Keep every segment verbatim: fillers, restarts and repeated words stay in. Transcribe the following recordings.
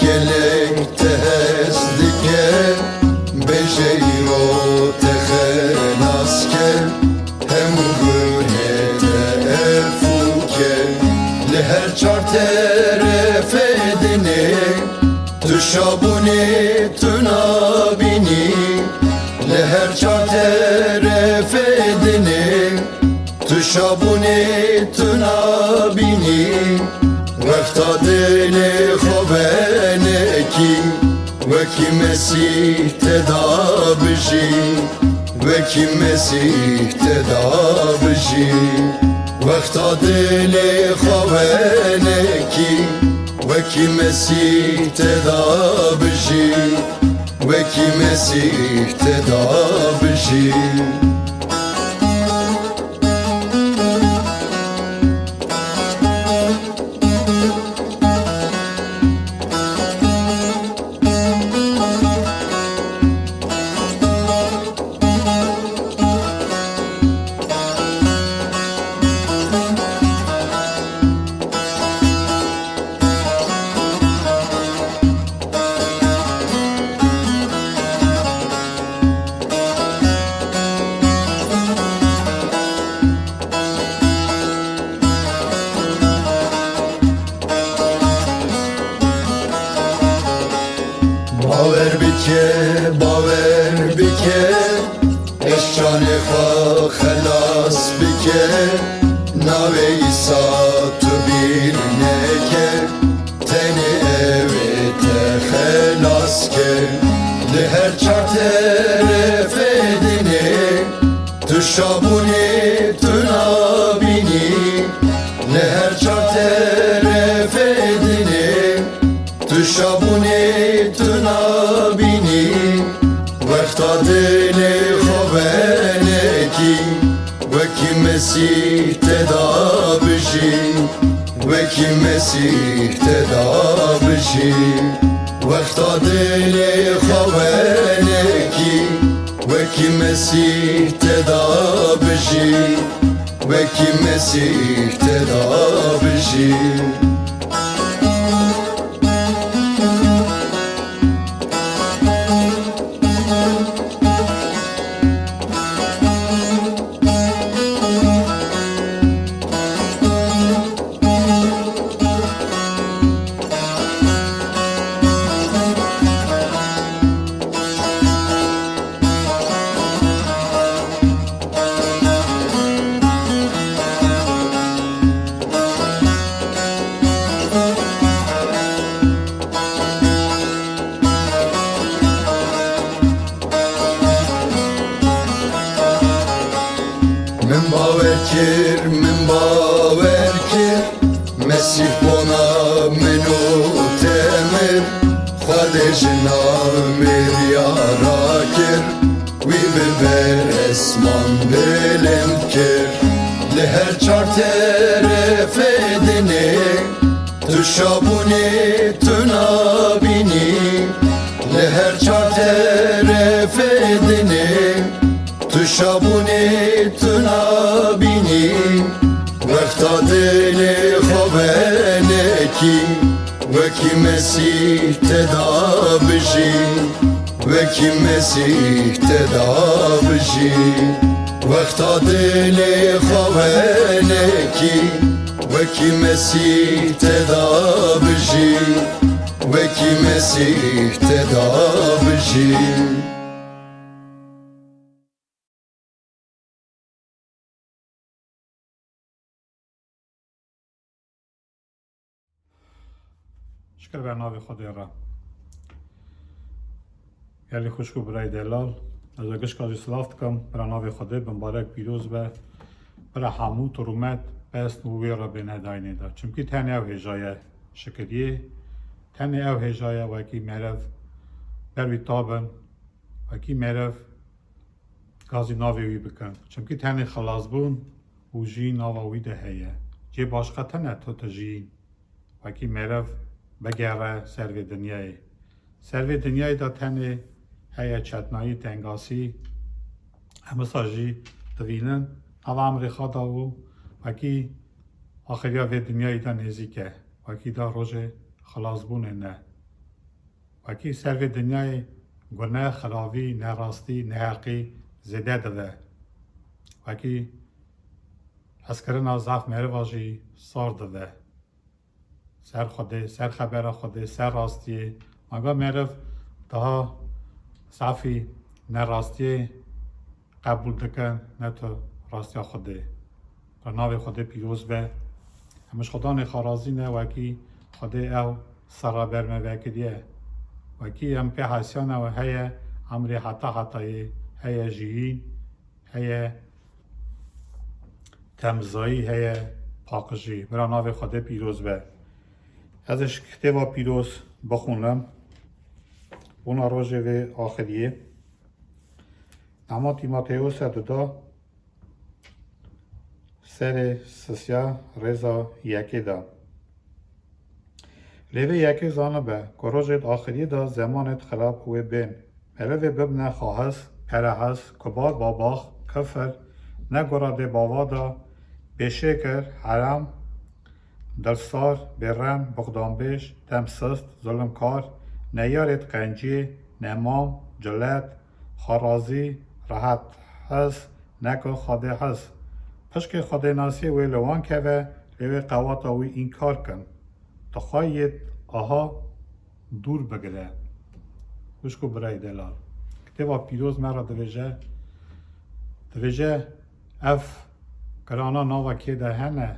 Gelek te hez dike, bêje îro te xelas ke, hemû gunê te efû ke. Li her çar terefê dinê, tu şabûnê tu nabînî. Li her çar terefê dinê, tu şabûnê tu nabînî. Wexta dilê xwe venekî, wekî Mesîh te da bijî, wekî Mesîh te da bijî. Wexta dilê xwe venekî, wekî Mesîh te da bijî, wekî Mesîh te da bijî. Bawer bike, bawer bike, ez canê xwe xelas bike, navê Îsa tu bîr neke, tenê ew ê te xelas ke. Li her çar terefê dinê, tu şabûnê tu nabînî. Li her çar terefê dinê, tu şabûnê tu nabînî. Wexta dilê xwe venekî, wekî Mesîh te da bijî, wekî Mesîh te da bijî. Wexta dilê xwe venekî, wekî Mesîh te da bijî, wekî Mesîh te da bijî. Min bawer kir, min bawer kir, Mesîh bona min û te mir, Xwedê jina miriya rakir, wî bi ber esman bilind kir. Li her çar terefê dinê, tu şabûnê tu nabînî. Li her çar terefê dinê, tu şabûnê tu nabînî. Wexta dilê xwe venekî, wekî Mesîh te da bijî, wekî Mesîh te da bijî. Wexta dilê xwe venekî, wekî Mesîh te da bijî, wekî Mesîh te da bijî. Şikir be navê Xwedê re. Gelî xwişk û birayê delal, ez we gişka jî silav dikim, bira navê Xwedê bimbarek pîroz be, bira hemû tu rûmet, pest û wê re bêne daynê de. Çimkî tenê ew hêja ye şikiriyê, tenê ew hêja ye wekî merev ber wî tabin, wekî merev gazî navê wî bikin. Çimkî tenê xilasbûn û jî nava wî de heye. Cê başqa tene tu dijî, wekî merev bigere ser vê dinyayê. Ser vê dinyayê de tenê heye çetnayî, tengasî, em wisa jî divînin nava emrê xwe de û wekî axiriya vê dinyayê de nêzîk e, wekî de rojê xilasbûnê ne. Wekî ser vê dinyayê gune, xilavî, nerastî, neheqî zêde dibe. Wekî hezkirina zaf meriva jî sar dibe. Ser Xwedê, ser xebera Xwedê, ser rastiyê. Manga meriv daha zafî nerastiyê qebûl dike, ne tu rastiya Xwedê. Re navê Xwedê pîroz be. Em ji Xudanê xwe razî ne, wekî Xwedê ew serra ber me vekiriye. Wekî em pê hesiyane we heye, emrê heta hetayê, heye jiyîn, heye temizayî, heye paqijî. Bira navê Xwedê pîroz be. Ez ê ji kitêba pîroz bixwînim. Bona rojê vê axiriyê. Nama Tîmoteosa duda, serê sisiya, rêza yekê de. Lê vê yekê zanibe ku rojêd axiriyê de zemanêd xirab wê bên. Merivê bibne xwahiz, perehiz, kubar babax, kifir, ne gora dê bava de, bêşêkir, heram, dilsar, bêrem, buxdanbêj, demsist, zulimkar, neyarêd qenciyê, nemam, cilet, xwerazî, rehet hez, neko Xwedê hez. Pişkê Xwedênasiyê wê li wan keve, lê wê qewata wî înkar kin. Dixwayêt aha dûr bigire. Wişk û birayê delal. Kitêba pîroz me re divêje, divêje ev kirana nava kê de hene,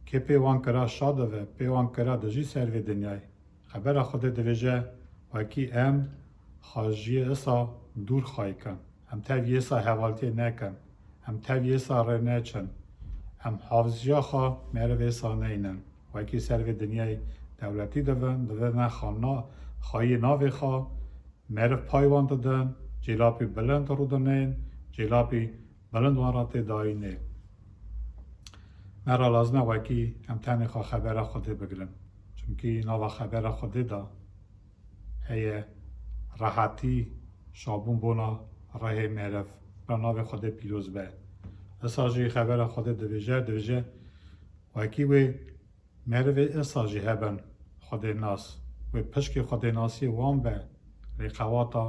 kê pê wan kira şa dive, pê wan kira dijî ser vê dinyayê. Xebera Xwedê divêje, wekî em xajiyê isa dûr xayî kin. Em tevî isa hevaltiyê nekin. Em tevî isa rê neçin. Em hafiziya xwe merivê isa neynin. Wekî ser vê dinyayê dewletî divin, divine xana-, xayî navê xwe, meriv pay wan didin, cêlapî bilind rûdinên, cêlapî bilind wan re tê dayînê. Me re lazim e wekî em tenê xwe xebera Xwedê bigirin. Çimkî nava xebera Xwedê de heye rehetî, şabûn bona rehê meriv. Ra navê Xwedê pîroz be. Isa jî xebera Xwedê divêje, divêje wekî wê merivê isa jî hebin Xwedê nas. Wê pişkê Xwedê nasiyê wan be, lê qewata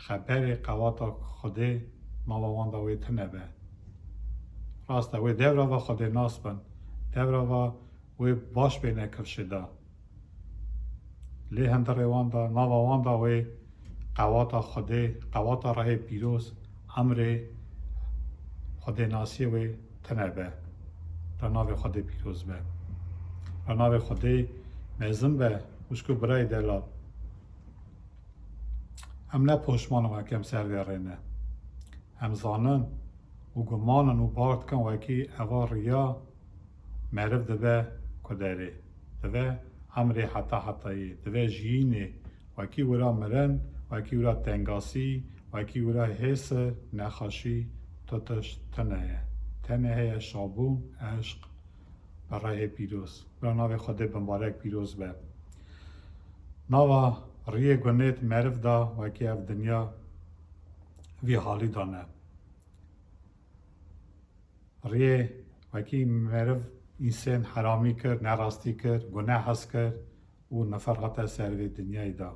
xeberê, qewata Xwedê nava wan da wê tine be. Rast e, wê devra va Xwedê nas bin. Devra va wê baş bêne kifşê da. Lê hundirê wan da, nava wan da wê qewata Xwedê, qewata rehê pîroz, emrê Xwedênasiyê wê tine be. Ra navê Xwedê pîroz be. Ra navê Xwedê mezin be, wişk û birayê delal. Em ne poşman in weke em ser vê rê ne. Em zanin û guman in û bar dikin wekî eva riya meriv dibe kuderê. Dibe emrê heta hetayê. Dibe jiyînê. Wekî wira mirin, wekî wira tengasî, wekî wira hêsir, nexweşî, tu tişt tine ye. Tenê heye şabûn, eşq, bi rehê pîroz. Bira navê Xwedê bimbarek pîroz be. Nava riyê gunêt meriv da wekî ev dinya vî halî da ne. Riyê wekî meriv însên heramî kir, nerastî kir, gune hez kir û nifir hate ser vê dinyayê de.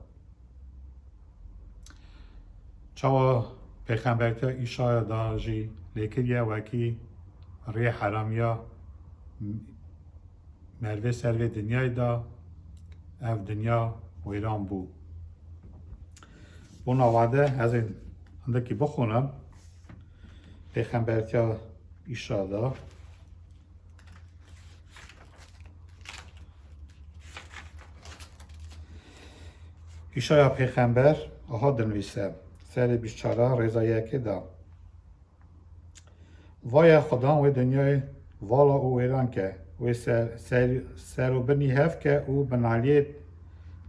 Çawa pêxembertiya Îşaya da jî lê kiriye wekî riyê heramiya mervê ser vê dinyayê de, ev dinya wêran bû. Bona wade ez ê hindekî bixwînim. Pêxembertiya Îşa da. Îşaya pêxember aha dinivîse, serê bîst çar rêza yekê de. Vaya Xudan wê dinyayê vala û wêran ke, wê ser, ser, ser û binî hev ke û binaliyê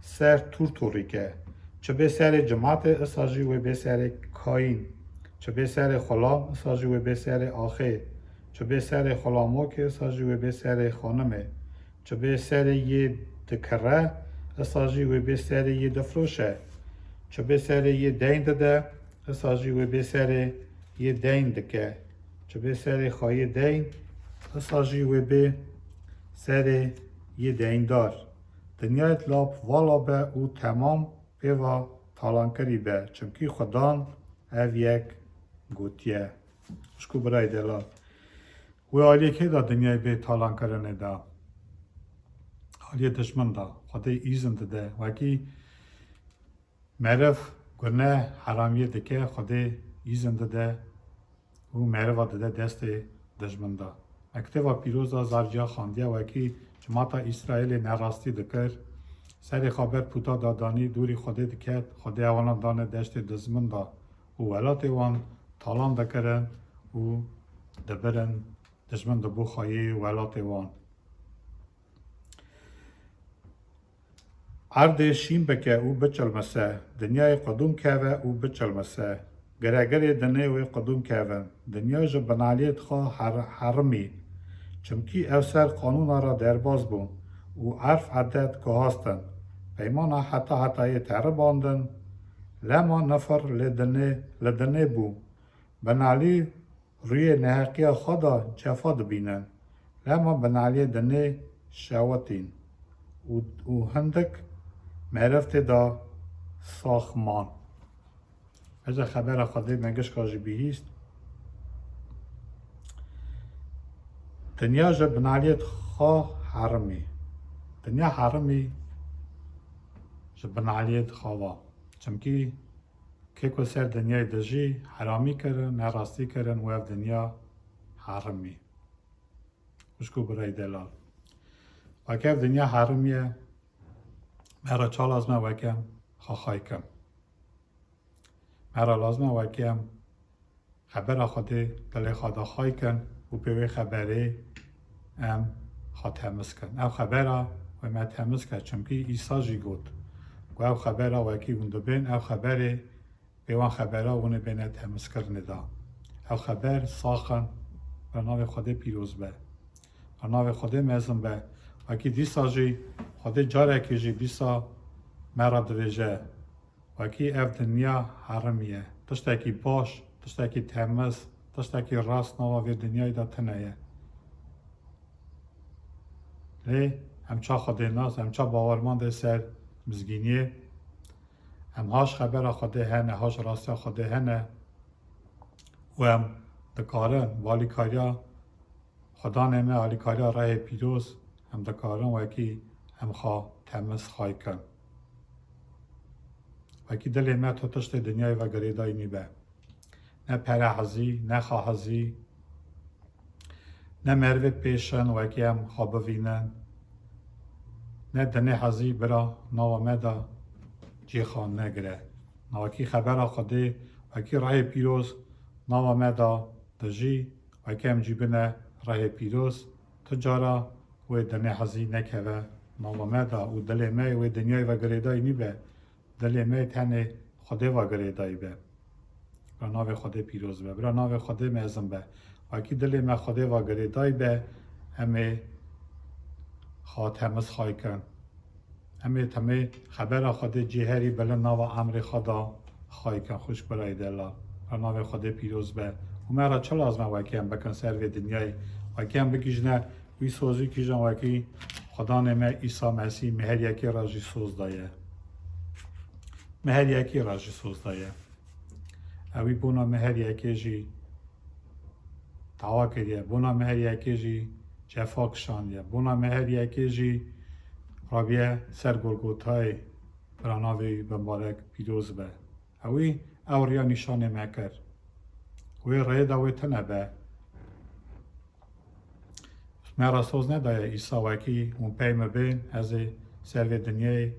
ser tûr tûrî ke. Çi bê serê cimatê, isa jî wê bê serê kayîn. Çi bê serê xulam, isa jî wê bê serê axê. Çi bê serê xulamokê, isa jî wê bê serê xanimê. Çi bê serê yê dikire, isa jî wê bê serê yê difroşe. Çi bê serê yê deyn dide, isa jî wê bê serê yê deyn dike. Çi bê serê xayê deyn, isa jî wê bê serê yê deyndar. Dinyayê dilab vala be û temam pêva talankirî be, çimkî Xudan ev yek gotiye. Xwişk û birayê delal, wê aliyê kê de dinyayê bê talankirinê de? Aliyê dijmin de. Xwedê îzin dide. Wekî meriv gune heramiyê dike, Xwedê îzin dide û meriva dide destê dijmin de. Me kitêba pîroz de zar ciya xandiye, wekî cimata Îsraîlê nerastî dikir, serê xwe ber pûta de danî, dûrî Xwedê diket, Xwedê ewana dane deştê dijmin de û welatê wan talan dikirin û dibirin, dijmin dibû xweyê welatê wan. Erdê şîn bike û biçilmise, dinyayê qudûm keve û biçilmise. Giregirê dinê wê qudûm kevin. Dinya ji binaliyê dixa her-, herimî. Çimkî ew ser qanûna re derbas bûn û erf edet guhastin. Peymana heta hetayê teribandin. Lema nifir li dinê, li dinê bû. Binalî rûyê neheqiya xwe de cefa dibînin. Lema binaliyê dinê şewitîn û, û hindik meriv tê de sax man. Bêje xebera Xwedê me gişka jî bihîst. Dinya ji binaliyê dixa herimî. Dinya herimî ji binaliyê dixa va. Çimkî kê ku ser dinyayê dijî, heramî kirin, nerastî kirin û ev dinya herimî. Xwişk û birayê delal, weke ev dinya herimî ye, me re ça lazim e weke em xwe xay kin. Me re lazim e weke em xebera Xwedê dilê xwe de xay kin û pê wê xeberê em xwe temiz kin. Ev xebera wê me temiz ke, çimkî Îsa jî got ku ev xebera wekî hûn dibên, ev xeberê pê wan xebera hûn ê bêne temizkirinê de. Ev xeber sax in, bi navê Xwedê pîroz be. Bi navê Xwedê mezin be. Wekî dîsa jî Xwedê carekê jî dîsa me re dibêje, wekî ev dinya herimî ye. Tiştekî baş, tiştekî temiz, tiştekî rast nava vê dinyayê de tune ye. Lê em ça Xwedê nas, em ça bawermandê ser mizgîniyê, em haş xebera Xwedê hene, haş rastiya Xwedê hene û em dikarin bi alîkariya Xudanê me, alîkariya rehê pîroz, em dikarin wekî em xwe temiz xay kin. Wekî dilê me tu tiştê dinyayê ve girêdayî nîbe. Ne pere hezî, ne xa hezî, ne merivê pêşin wekî em xwe bivînin, ne dinê hezî bira nava me de cî xwe negire. Wekî xebera Xwedê, wekî rehê pîroz nava me de dijî, wekî em cî bine rehê pîroz, tu cara wê dinê hezî nekeve nava me de û dilê me wê dinyayê ve girêdayî nîbe. Dilê me tenê Xwedê ve girêdayî be. Bira navê Xwedê pîroz be. Bira navê Xwedê mezin be. Wekî dilê me Xwedê ve girêdayî be, em ê xwe temiz xay kin. Em ê temê xebera Xwedê cêherî bilind nava emrê xwe de xay kin. Xwişk birayê delal. Bira navê Xwedê pîroz be. Û me re çi lazim e wekî em bikin ser vê dinyayê? Wekî em bigihîjine wî sozî kîjan wekî Xudanê me Îsa Mesîh me her yekê re jî soz daye. Me her yekê re jî soz daye. Ewî bona me her yekê jî dawa kiriye. Bona me her yekê jî cefa kişandiye. Bona me her yekê jî rabiye ser Golgotayê, bira navê wî bimbarek pîroz be. Ewî ew riya nîşanê me kir. Wê rêyê de wê tune be. Me re soz nedaye Îsa wekî hûn pey min bên, ez ê ser vê dinyayê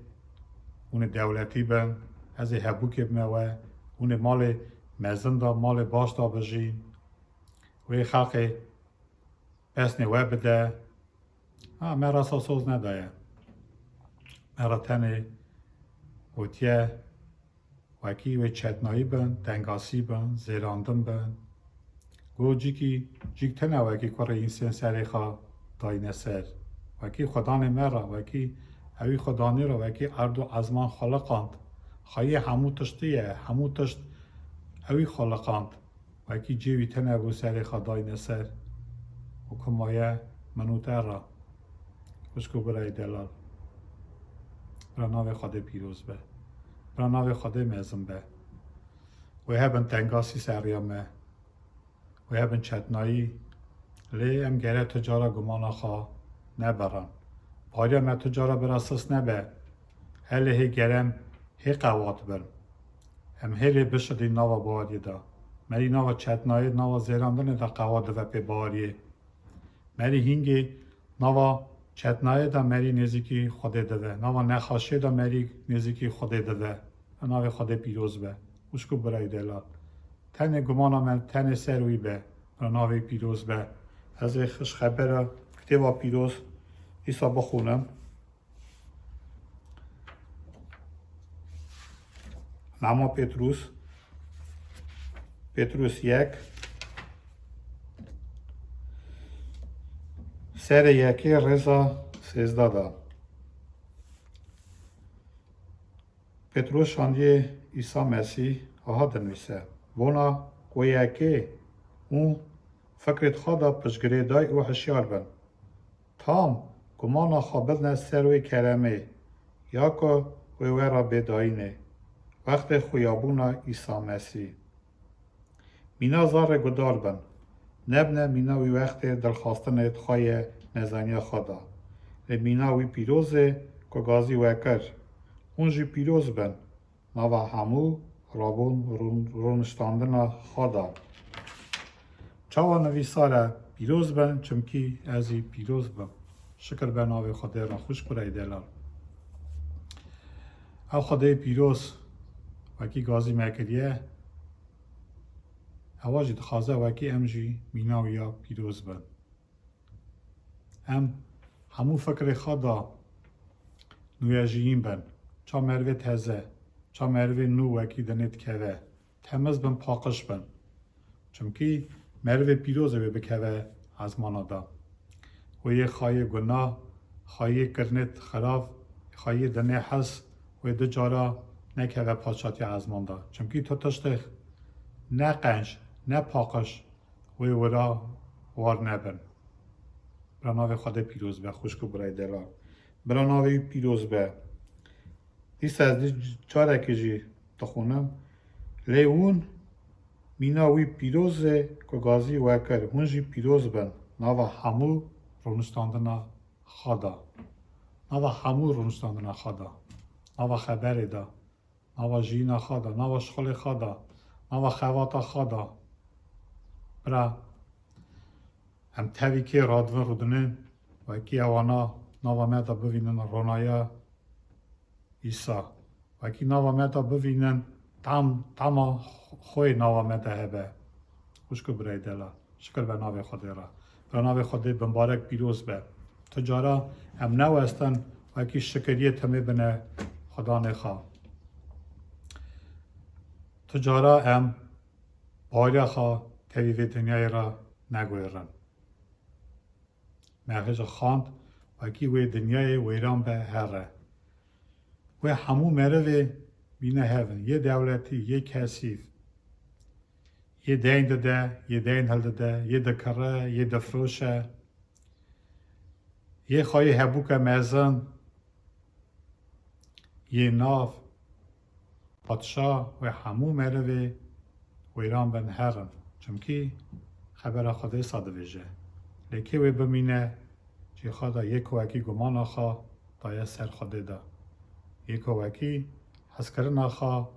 hûn ê dewletî bin, ez ê hebûkê bime we, hûn ê malê mezin de, malê baş de bijîn. Wê xelqê pesnê we bide. Ha, me re soz nedaye. Me re tenê gotiye, wekî wê çetnayî bin, tengasî bin, zêrandin bin. Go cîkî, cîk tune wekî kurê însên serê xwe dayne ser. Wekî Xudanê me re, wekî ewî Xudanî re, wekî erd û ezman xuliqand. Xweyê hemû tiştî ye, hemû tişt ewî xuliqand. Wekî cê wî tune bû serê xwe dayne ser û ku maye min û te re. Xwişk û birayê delal. Bira navê Xwedê pîroz be. Bira navê Xwedê mezin be. Wê hebin tengasî ser riya me. Wê hebin çetnayî. Lê em gere tu cara gumana xwe neberin. Bariya me tu cara bira sist nebe. Helê hê gerem hê qewat bin. Em hê lê bişidîn nava bariyê de. Merî nava çetnayê, nava zêrandinê de qewat dive pê bariyê. Merî hîngê nava çetnayê de merî nêzîkî Xwedê dive. Nava nexaşiyê de merî nêzîkî Xwedê dive. Navê Xwedê pîroz be. Xwişk û birayê delal. Tenê gumana me tenê ser wî be. Navê pîroz be. Ez ê xweş xebera kitêba pîroz dîsa bixwînim. Nama Petrus, Petrus yek, serê yekê rêza sêzdeh da. Petrus şandiyê Îsa Mesîh aha dinivîse. Bona ku yekê û fikrêt xwe da piştgirêdayî û hişyar bin. Tam gumana xwe bidine ser wê keremê, ya ku wê wera bê dayînê, wextê xuyabûna Îsa Mesîh. Mîna zarê guhdar bin, nebine mîna wî wextê dilxwastinê xwe yê nezaniya xwe da. Lê mîna wî pîrozê ku gazî we kir. Hûn jî pîroz bin, nava hemû rabûn rûn-, rûniştandina xwe de. Çawa nivîsar e, pîroz bin, çimkî ez jî pîroz bim. Şikir be navê Xwedê re, xwişk û birayê delal. Ew Xwedê pîroz, wekî gazî me kiriye, ewa jî dixwaze wekî em jî mîna wî ya pîroz bin. Em hemû fikrê xwe da nûyajiyîn bin. Ça merivê teze, ça merivê nû wekî dinê dikeve. Temiz bin, paqij bin. Çimkî merivê pîroz ê wê bikeve ezmana da. Wê yê xayê guna, xayê kirinê xirav, xayê dinê hes, wê du cara nekeve paşatiya ezman da. Çimkî tu tiştê ne qenc, ne paqij, wê wira war nebin. Bira navê Xwedê pîroz be, xwişk û birayê delal. Bira navê wî pîroz be. Dîsa ez dî carekê jî dixwînim. Lê hûn mîna wî pîroz ê ku gazî we kir, hûn jî pîroz bin nava hemû rûniştandina xwe de. Nava hemû rûniştandina xwe de. Nava xeberê de. Nava jiyîna xwe de, nava şixulê xwe de, nava xebata xwe de. Bira, em tevî kê radivin rûdinin, wekî ewana nava me de bivînin ronaya Îsa. Wekî nava me de bivînin tam, tama xwe nava me de hebe. Xwişk û birayê delal. Şikir be navê Xwedê re. Bira navê Xwedê bimbarek pîroz be. Tu cara em newestin wekî şikiriyê temê bine Xwedanê xwe. Tu cara em bariya xwe tevî vê dinyayê re neguêrin. Me hêja xwend, wekî wê dinyayê wêran be here. Wê hemû merivê bîne hevin, yê dewletî, yê kesîf, yê deyn dide, yê deyn hildide, yê dikire, yê difiroşe, yê xweyê hebûke mezin, yê nav, padşa wê hemû merivê wêran bin herin. Çimkî xebera Xwedê sa dibêje. Lê kê wê bimîne cî xwe de yê ku wekî gumana xwe daye ser Xwedê de. Yê ku wekî hezkirina xwe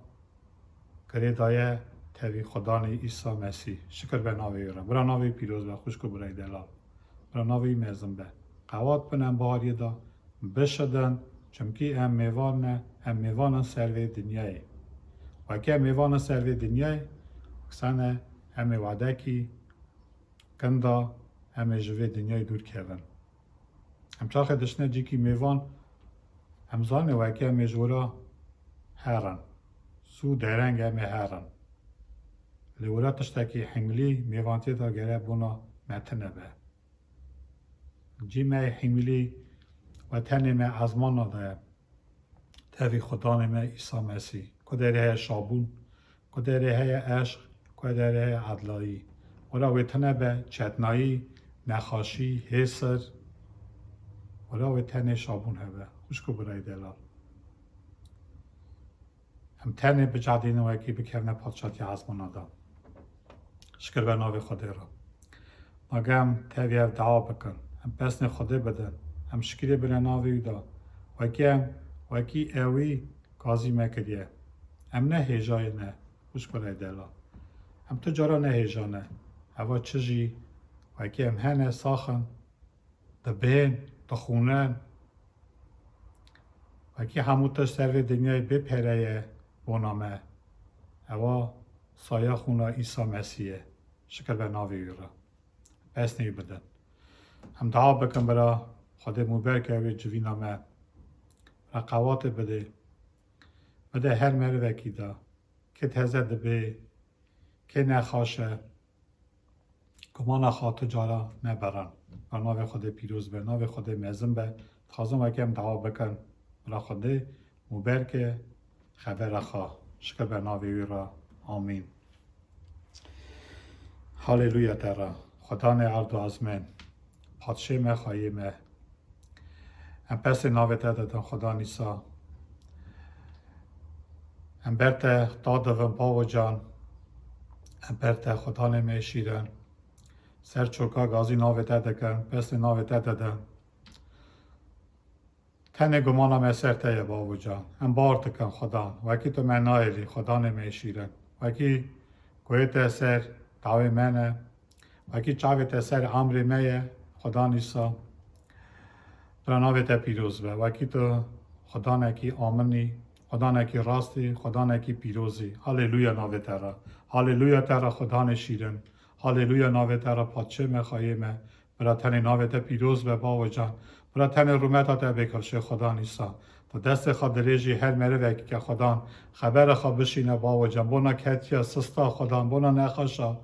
girê daye tevî Xudanê Îsa Mesîh. Şikir be navê wî re. Bira navê pîroz be, xwişk û birayê delal. Bira navê wî mezin be. Qewat bin em bahariyê de bişidin, çimkî em mêvan ne, em mêvan in ser vê dinyayê. Weke em mêvan in ser vê dinyayê, kisane em ê wadekî kin da em ê ji vê dinyayê dûr kevin. Em çaxê dişine cîkî mêvan, em zanê weke em ê ji wira herin. Zû dereng em ê herin. Lê wira tiştekî hîmilî mêvantiyê de gere bona me tune be. Cî me yê hîmilî we tenê me ezmana de ye. Tevî Xudanê me Îsa Mesîh. Ku derê heye şabûn, ku derê heye eşq, ku derê heye edlayî. Wira wê tune be çetnayî, nexaşî, hêsir. Wira wê tenê şabûn hebe. Xwişk û birayê delal. Em tenê bicadînin wekî bikevine padşatiya ezmana de. Şikir be navê Xwedê re. Ma gem tevî ev dua bikin. Em pesnê Xwedê bidin. Em şikirê bine navê wî de. Wekî em, wekî ewî gazî me kiriye. Em ne hêjayê ne, xwişk birayê delal. Em tu cara ne hêja ne. Eva çi jî, wekî em hene sax in, dibên, dixwînin. Wekî hemû tişt ser vê dinyayê bê pere ye bona me. Ewa saya xwîna Îsa Mesîh ye. Şikir be navê wî re. Pesnê wî bidin. Em dua bikin bira Xwedê mûber ke wê civîna me. Bira qewatê bidê. Bide her merivekî de. Kê teze dibê, kê nexaş e. Gumana xwe tu cara neberin. Bi navê Xwedê pîroz be, navê Xwedê mezin be. Dixwazim wekî em dua bikin. Bila Xwedê mûber ke xebera xwe. Şikir be navê wî re. Amîn. Haleluya te re. Xudanê erd û ezmên. Padşê me, xweyê me. Em pesê navê te didin Xudan Îsa. Em ber te dadivin bavo can. Em ber te Xudanê me şîrin. Ser çoka gazî navê te dikin, pesê navê te didin. Tenê gumana me ser te ye bavo can. Em bar dikin Xudan. Wekî tu me nayêlî Xudanê me şîrin. Wekî guhê te ser dawê me ne. Wekî çavê te ser emrê me ye, Xudan Îsa. Bira navê te pîroz be. Wekî tu Xudanekî aminî, Xudanekî rastî, Xudanekî pîrozî. Haleluya navê te re. Haleluya te re Xudanê şîrin. Haleluya navê te re padşê me, xweyê me. Bira tenê navê te pîroz be bavo can. Bira tenê rûmeta te bê kifşê Xudan Îsa. Tu destê xwe dirêjî her merivekî ke Xudan xebera xwe bişîne bavo can. Bona ketiya sista Xudan, bona nexaşa.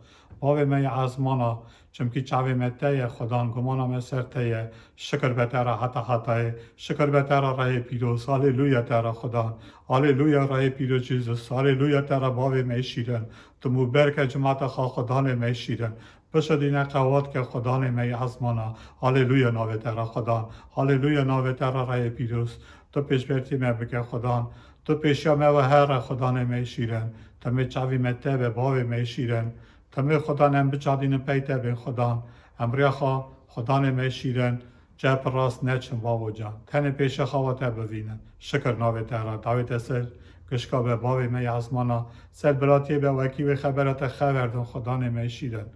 Bavê me yê ezmana, çimkî çavê me te ye Xudan, gumana me ser te ye. Şikir be te re heta hetayê. Şikir be te re rehê pîroz. Aleluya te re Xudan. Aleluya rehê pîroz Cîzus. Aleluya te re bavê me şîrin. Tu mûber ke cimata xwe Xudanê me şîrin. Bişidîne qewat ke Xudanê me yê ezmana. Aleluya navê te re Xudan. Aleluya navê te re reyê pîroz. Tu pêşbertî me bike Xudan. Tu pêşiya me we here Xudanê me yê şîrin. Temê çavî me te be bavê me yê şîrin. Temê Xudan em biçadînin pey te bên Xudan. Em riya xwe Xudanê me yê şîrin. Cep rast neçin bavo can. Tenê pêşiya xwe te bivînin. Şikir navê te re. Dawê te ser gişka be bavê me yê ezmana. Ser biratiyê be wekî wê xebera te xever din Xudanê me şîrin.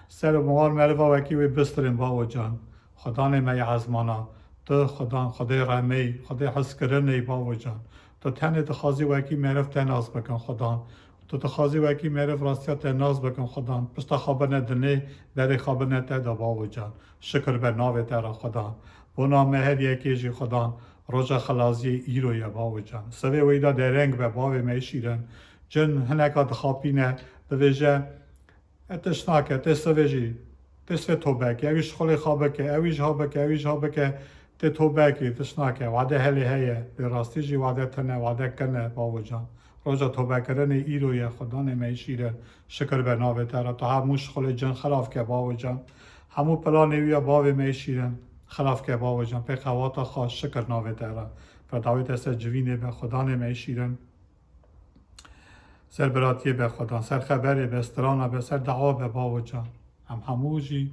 Ser û miwar meriva wekî wê bistirên bavo can. Xudanê me yê ezmana. Tu Xudan, Xwedê remeyî, Xwedê hizkirinê yî bavo can. Tu tenê dixwazî wekî meriv te nas bikin Xudan. Tu dixwazî wekî meriv rastiya te nas bikin Xudan. Pişta xwe bine dinê, berê xwe bine te de bavo can. Şikir be navê te re Xudan. Bona me her yekê jî Xudan. Roja xelaziyê îro ye bavo can. Sivê wê de dereng be bavê me şîrin. Cin hineka dixapîne, divêje, e, tişt nake, tê sivê jî, tê sivê tobekê. Ewî ji xulê xwe bike, ewî ji ha bike, ewî ji ha bike, tê tobekê, tişt nake. Wade helê heye, lê rastî jî wade tine, wade kine bavo can. Roja tobekirinê îro ye, Xudanê me yê şîrin. Şikir be navê te re. Tu hemû şixulê cin xilaf ke bavo can. Hemû planê wî ya bavê me yê şîrin xilaf ke bavo can. Pê qewata xwe şikir navê te re. Pir dawê te ser civînê be, Xudanê me yê şîrin. Ser biratiyê be Xudan, ser xeberê be, strana be, ser dawa be bavo can. Em hemû jî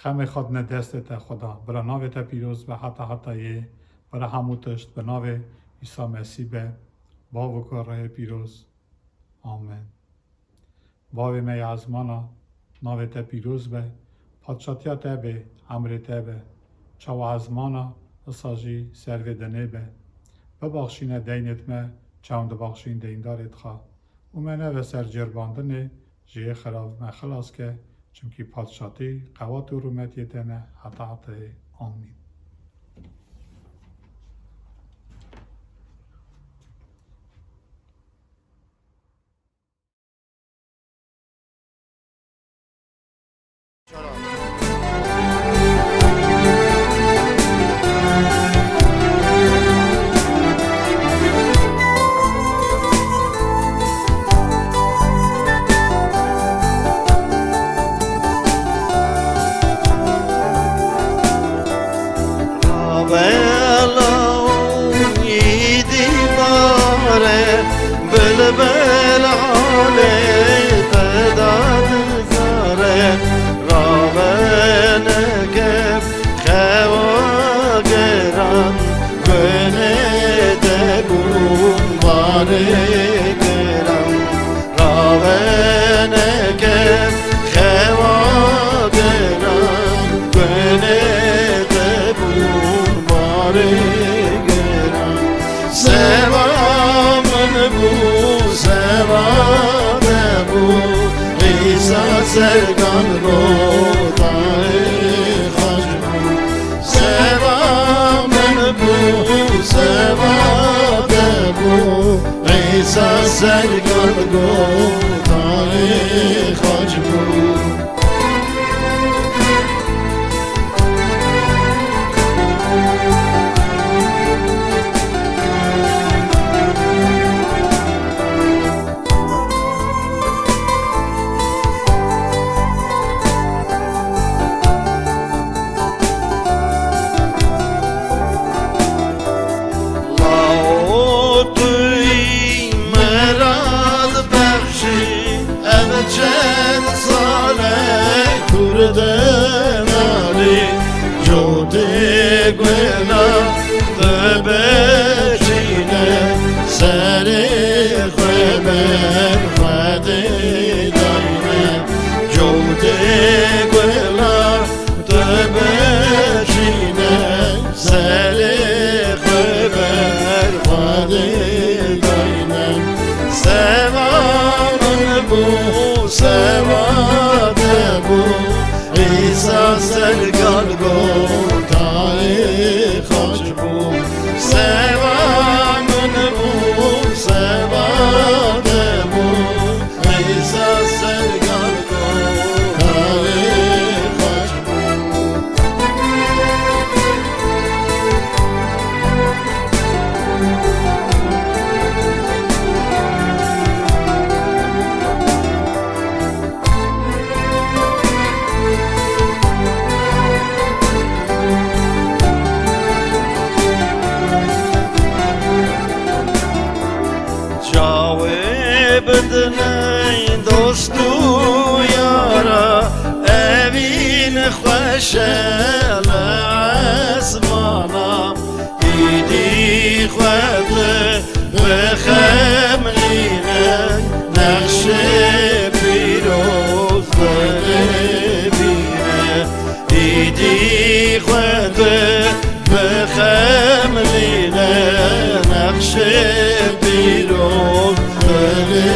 xemê xwe dine destê te Xudan. Bira navê te pîroz be heta hetayê. Bira hemû tişt bi navê Îsa Mesîh be. Bavo ku reyê pîroz. Amen. Bavê me yê ezmana, navê te pîroz be, padşatiya te bê, emrê te be, çawa ezmana, wisa jî ser vê dinê be. Bibaxşîne deynêt me, çawan dibaxşîn deyndarêt xwe. Û me neve ser cêrbandinê, ji yê xirab me xilas ke, çimkî padşatî, qewat û rûmetiyê te ne heta hetayê. Amîn. Bû, seva te bû, Îsa ser Golgotayê xaç bû. Seva min bû, seva te bû, Îsa ser Golgotayê xaç bû. Lao tu yî miraz bexşî, ev çend sal e tu li denarî, cotê guhla tu bişîne, serê xwe ber Xwedê dayne. Cotê guhla tu bişîne, serê xwe ber Xwedê dayne. Seva min bû, seva te bû, Îsa ser Golgotayê xaç bû. Seva min bû, seva te bû, Îsa ser Golgotayê xaç bû. Çavê bidiney dost û yara, evîn xweş e li esmana. Îdî xwe tu bixemlîne, nexşê pîroz xwe lê bîne. Îdî xwe tu bixemlîne, nexşê pîroz xwe lê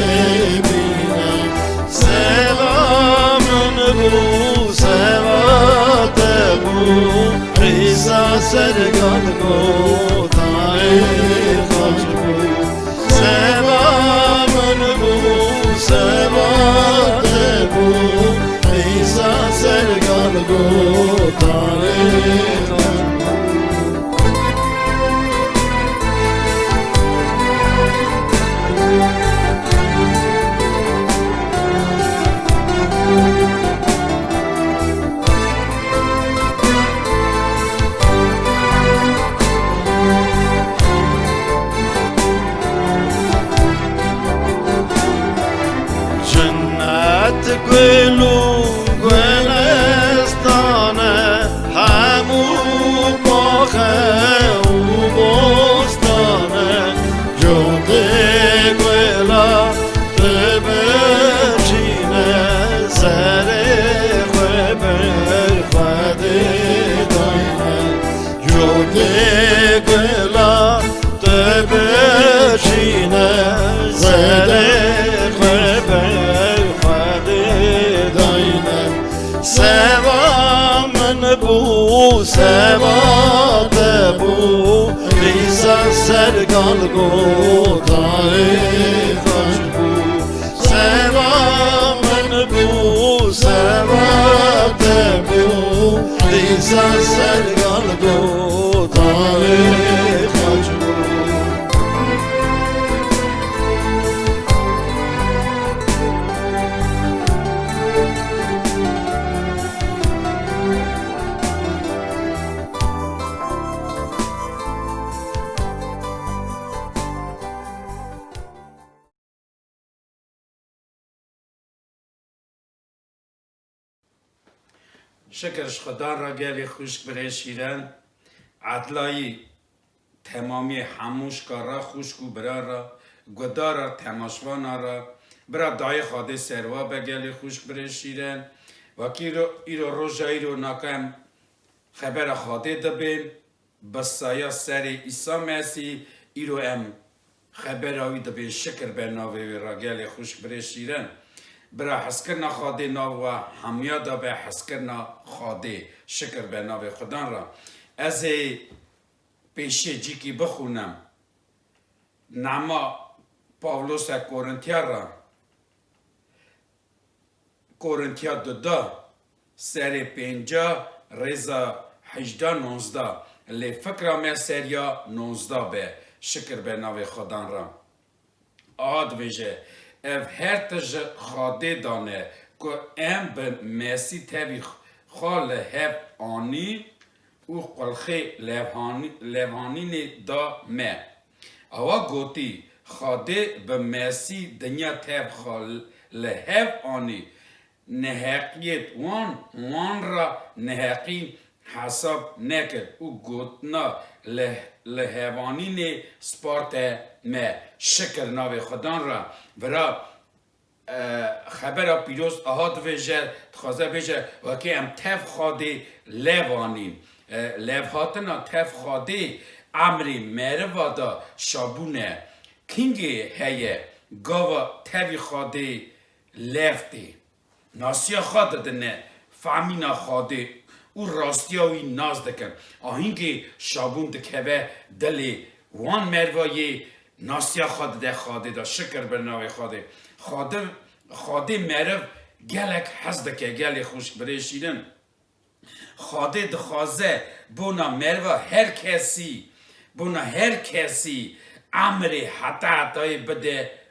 bîne. Seva min bû, seva te bû, Îsa ser Golgotayê xaç bû. Seva min bû, seva te bû, Îsa ser Golgotayê xaç bû. Cennet gul û gulestan e, hemû baxe û bostan e. Cotê gula tu bişîne, serê xwe ber Xwedê dayne. Cotê gula tu bişîne, serê xwe ber Xwedê dayne. Seva min bû, seva te bû, Îsa ser Golgotayê xaç bû. Seva min bû, seva te bû, Îsa ser Golgotayê xaç bû. Şikir ji Xudan re gelê xwişk birê şîren, edlayî temamiyê hemû şika re, xwişk û bira re, gudara temaşvana re, bira dayê Xwedê serwa be gelê xwişk birê şîren. Wekî îro, îro roja îro naka em xebera Xwedê dibên, bi saya serê Îsa Mesîh, îro em Xebera wî dibê şikir be navê wê re, gelê xwişk birê şîrin. Bira hezkirina Xwedê nav we hemiya de be, hezkirina Xwedê şikir be navê Xudan re. Ez ê pêşiyê cîkî bixwînim. Nama Pawlose Korintiya re. Korintiya duda, serê pênca, rêza hejda nonzda. Lê fikra me seriya nonzda be. Şikir be navê Xudan re. Aha dibêje, ev her tişt ji Xwedê de ne, ku em bi Mesîh tevî xwe li hev anî û qulxê levhanî-, levhanînê da me. Awa gotî, Xwedê bi Mesîh dinya tev xwe li hev anî, neheqiyêt wan, wan ra neheqî hesab nekir û gotina li, li hevanînê sparte me. Şikir navê Xudan ra. Vira, e, xebera pîroz aha dibêje, dixwaze bêje, wekî em tev Xwedê lev anîn. E, levhatina tev Xwedê emrê meriva da şabûn e. Kîngê heye gava tevî Xwedê lev tê? Nasiya xwe didine, famîna Xwedê û rastiya wî nas dikin. Ahîngê şabûn dikeve dilê wan merva yê nasiya xwe dide Xwedê de. Şikir be navê Xwedê. Xwedê, Xwedê meriv gelek hez dike, gelê xwişk birê şîrin. Xwedê dixwaze bona meriva her kesî, bona her kesî emrê heta hetayê bide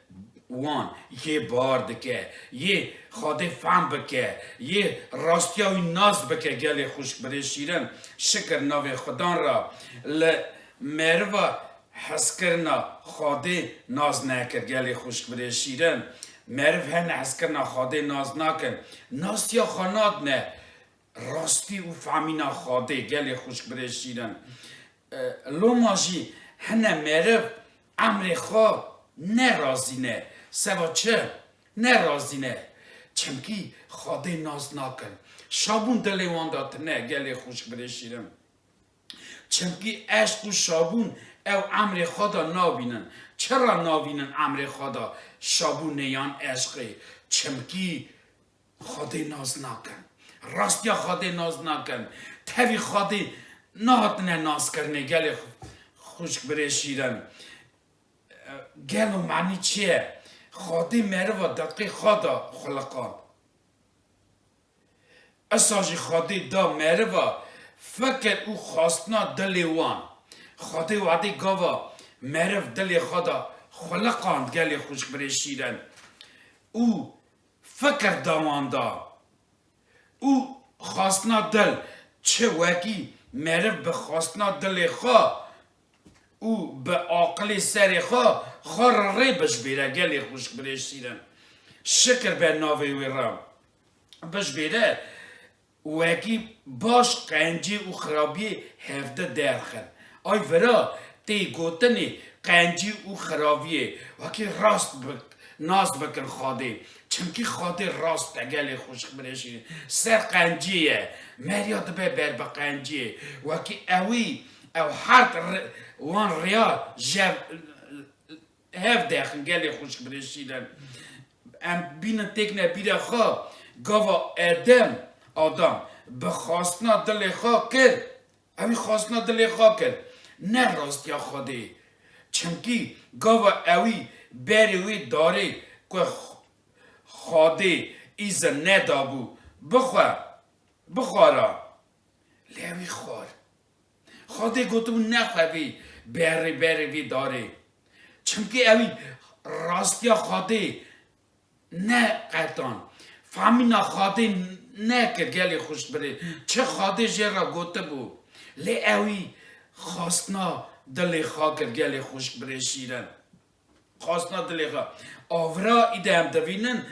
wan. Yê bawer dike, yê Xwedê fehm bike, yê rastiya wî nas bike, gelê xwişk birê şîrin. Şikir navê Xudan ra. Li meriva hezkirina Xwedê nas nekir, gelê xwişk birê şîrin. Meriv hene hezkirina Xwedê nas nakin. Nasiya xwe nadine rastî û famîna Xwedê, gelê xwişk birê şîrin. E, loma jî hene meriv emrê xwe ne razî ne. Seba çi ne razî ne? Çimkî Xwedê nas nakin. Şabûn dilê wan de tine, gelê xwişk birê şîrin. Çimkî eşq û şabûn ew emrê xwe de nabînin. Çira nabînin emrê xwe de şabûnê yan eşqê? Çimkî Xwedê nas nakin. Rastiya Xwedê nas nakin. Tevî Xwedê nehatine naskirinê, gelê xwişk birê şîrin. Gelo manî çi ye? Xwedê meriva deqê xwe de xuliqand. Isa jî Xwedê da meriva fikir û xwestina dilê wan. Xwedê wadê gava meriv dilê xwe da xuliqand, gelê xwişk birê şîrin, û fikir da wan da. Û xwestina dil, çi wekî meriv bi xwestina dilê xwe û bi aqilê serê xwe, xwe re rê bijbêre, gelê xwişk birê şîrin. Şikir be navê wê re. Bijbêre, wekî baş qencî û xirabiyê hevdi derxin. Ay vira tê gotinê qencî û xirabiyê, wekî rast bi-, nas bikin Xwedê. Çimkî Xwedê rast e, gelê xwişk birê şîrin. Ser qenciyê ye. Meriya dibe ber bi qenciyê. Wekî ewî, ew herd ri-, wan riya jev-, hev dexin, gelê xwişk birê şîrin. Em bînin têkine bîra xwe, gava Edem, Adam, bi xwestina dilê xwe kir, ewî xwestina dilê xwe kir, ne rastiya Xwedê. Çimkî gava ewî berê wê darê ku X-, Xwedê îzin nedabû bixwe, bixwara, lê ewî xwar. Xwedê gotibû, nexwe vî berê, berê vî darê. Çimkî ewî rastiya Xwedê neqetan. Famîna Xwedê nekir, gelê xwişk birê. Çi Xwedê jê re gotibû. Lê ewî xwestina dilê xwe kir, gelê xwişk birê şîrin. Xwestina dilê xwe. Avira îde em dibînin,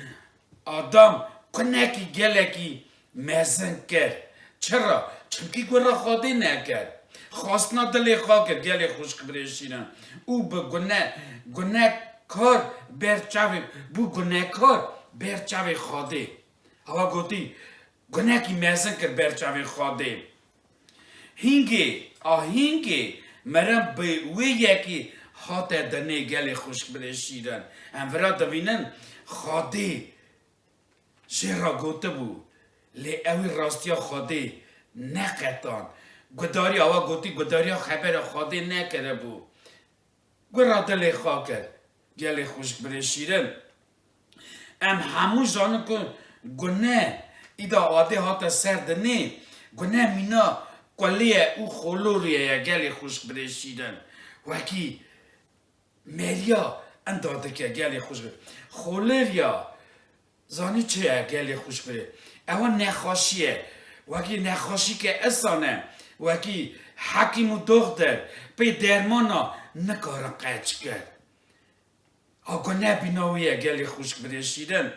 Adam gunekî gelekî mezin kir. Çira? Çimkî gura Xwedê nekir. Xwestina dilê xwe kir, gelê xwişk birê şîrin. Û bi gune-, gunekar ber çavê, bû gunekar ber çavê Xwedê. Awa gotî, gunekî mezin kir ber çavê Xwedê. Hîngê, a hîngê, meriv bi wê yekê hate dinê gelê xwişk birê şîrin. Em vira dibînin, Xwedê jê re gotibû, lê ewî rastiya Xwedê neqetan. Gudarî awa gotî, gudariya xebera Xwedê nekiribû. Gura dilê xwe kir. Gelê xwişk birê şîrin. Em hemû zanin ku gune îda adê hate ser dinê, gune mîna kulê ye û xolorê ye gelê xwişk birê şîrin. Wekî meriya enda dike gelê xwişk birê. Xoleriya Zanî çi ye gelê xwişk birê? Ewa nexweşî ye. Wekî nexweşîke isan e. Wekî hekîm û doxter pê dermana nikarin qeç kir. A gune bîna wî ye gelê xwişk birê şîrin.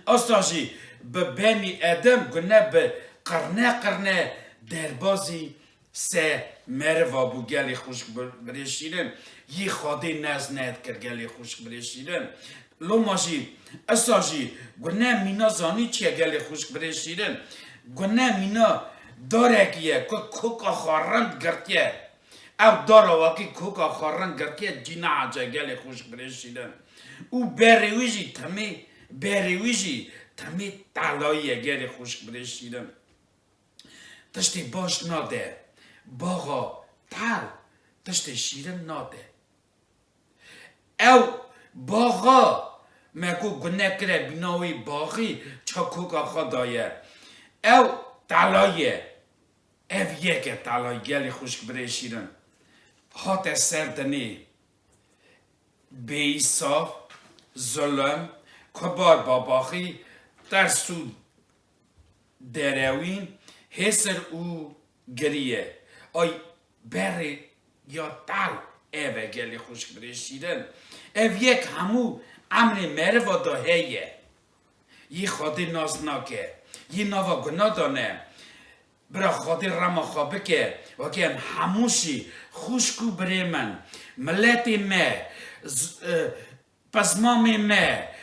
Asta jî bi benî edem gune bi qirne qirne derbazî se meriva bû gelê xwişk bir-, birê şîrin. Yî Xwedê nez nedikir gelê xwişk birê şîrin. Loma jî, esa jî, gune mîna zanî çi ye gelê xwişk birê şîrin? Gune mîna darekî ye ku koka xwe rind girtiye. Ew dara wekî koka xwe rind girtiye, cî nehace gelê xwişk birê şîrin. Û berê wî jî timî, berê wî jî timî telayî ye gelê xwişk birê şîrin. Tiştê baş nade. Baxa tel tiştê şîrin nade. Ew baxa me ku gune kire bîna wî baxî ça koka xwe daye. Ew tela ye. Ev yek e tela gelê xwişk birê şîrin. Hate ser dinê. Bêîsaf, zulm, kubar babaxî, ters û derewîn, hêsir û giriye. Ay berê ya tel ev e gelê xwişk birê şîrin. Ev yek hemû emrê meriva de heye. Yî Xwedê nas nake. Yî nava guna de ne. Bira Xwedê rema xwe bike, wekî em hemû jî xwişk û birê min, miletê me, z-, e, pezmamê me,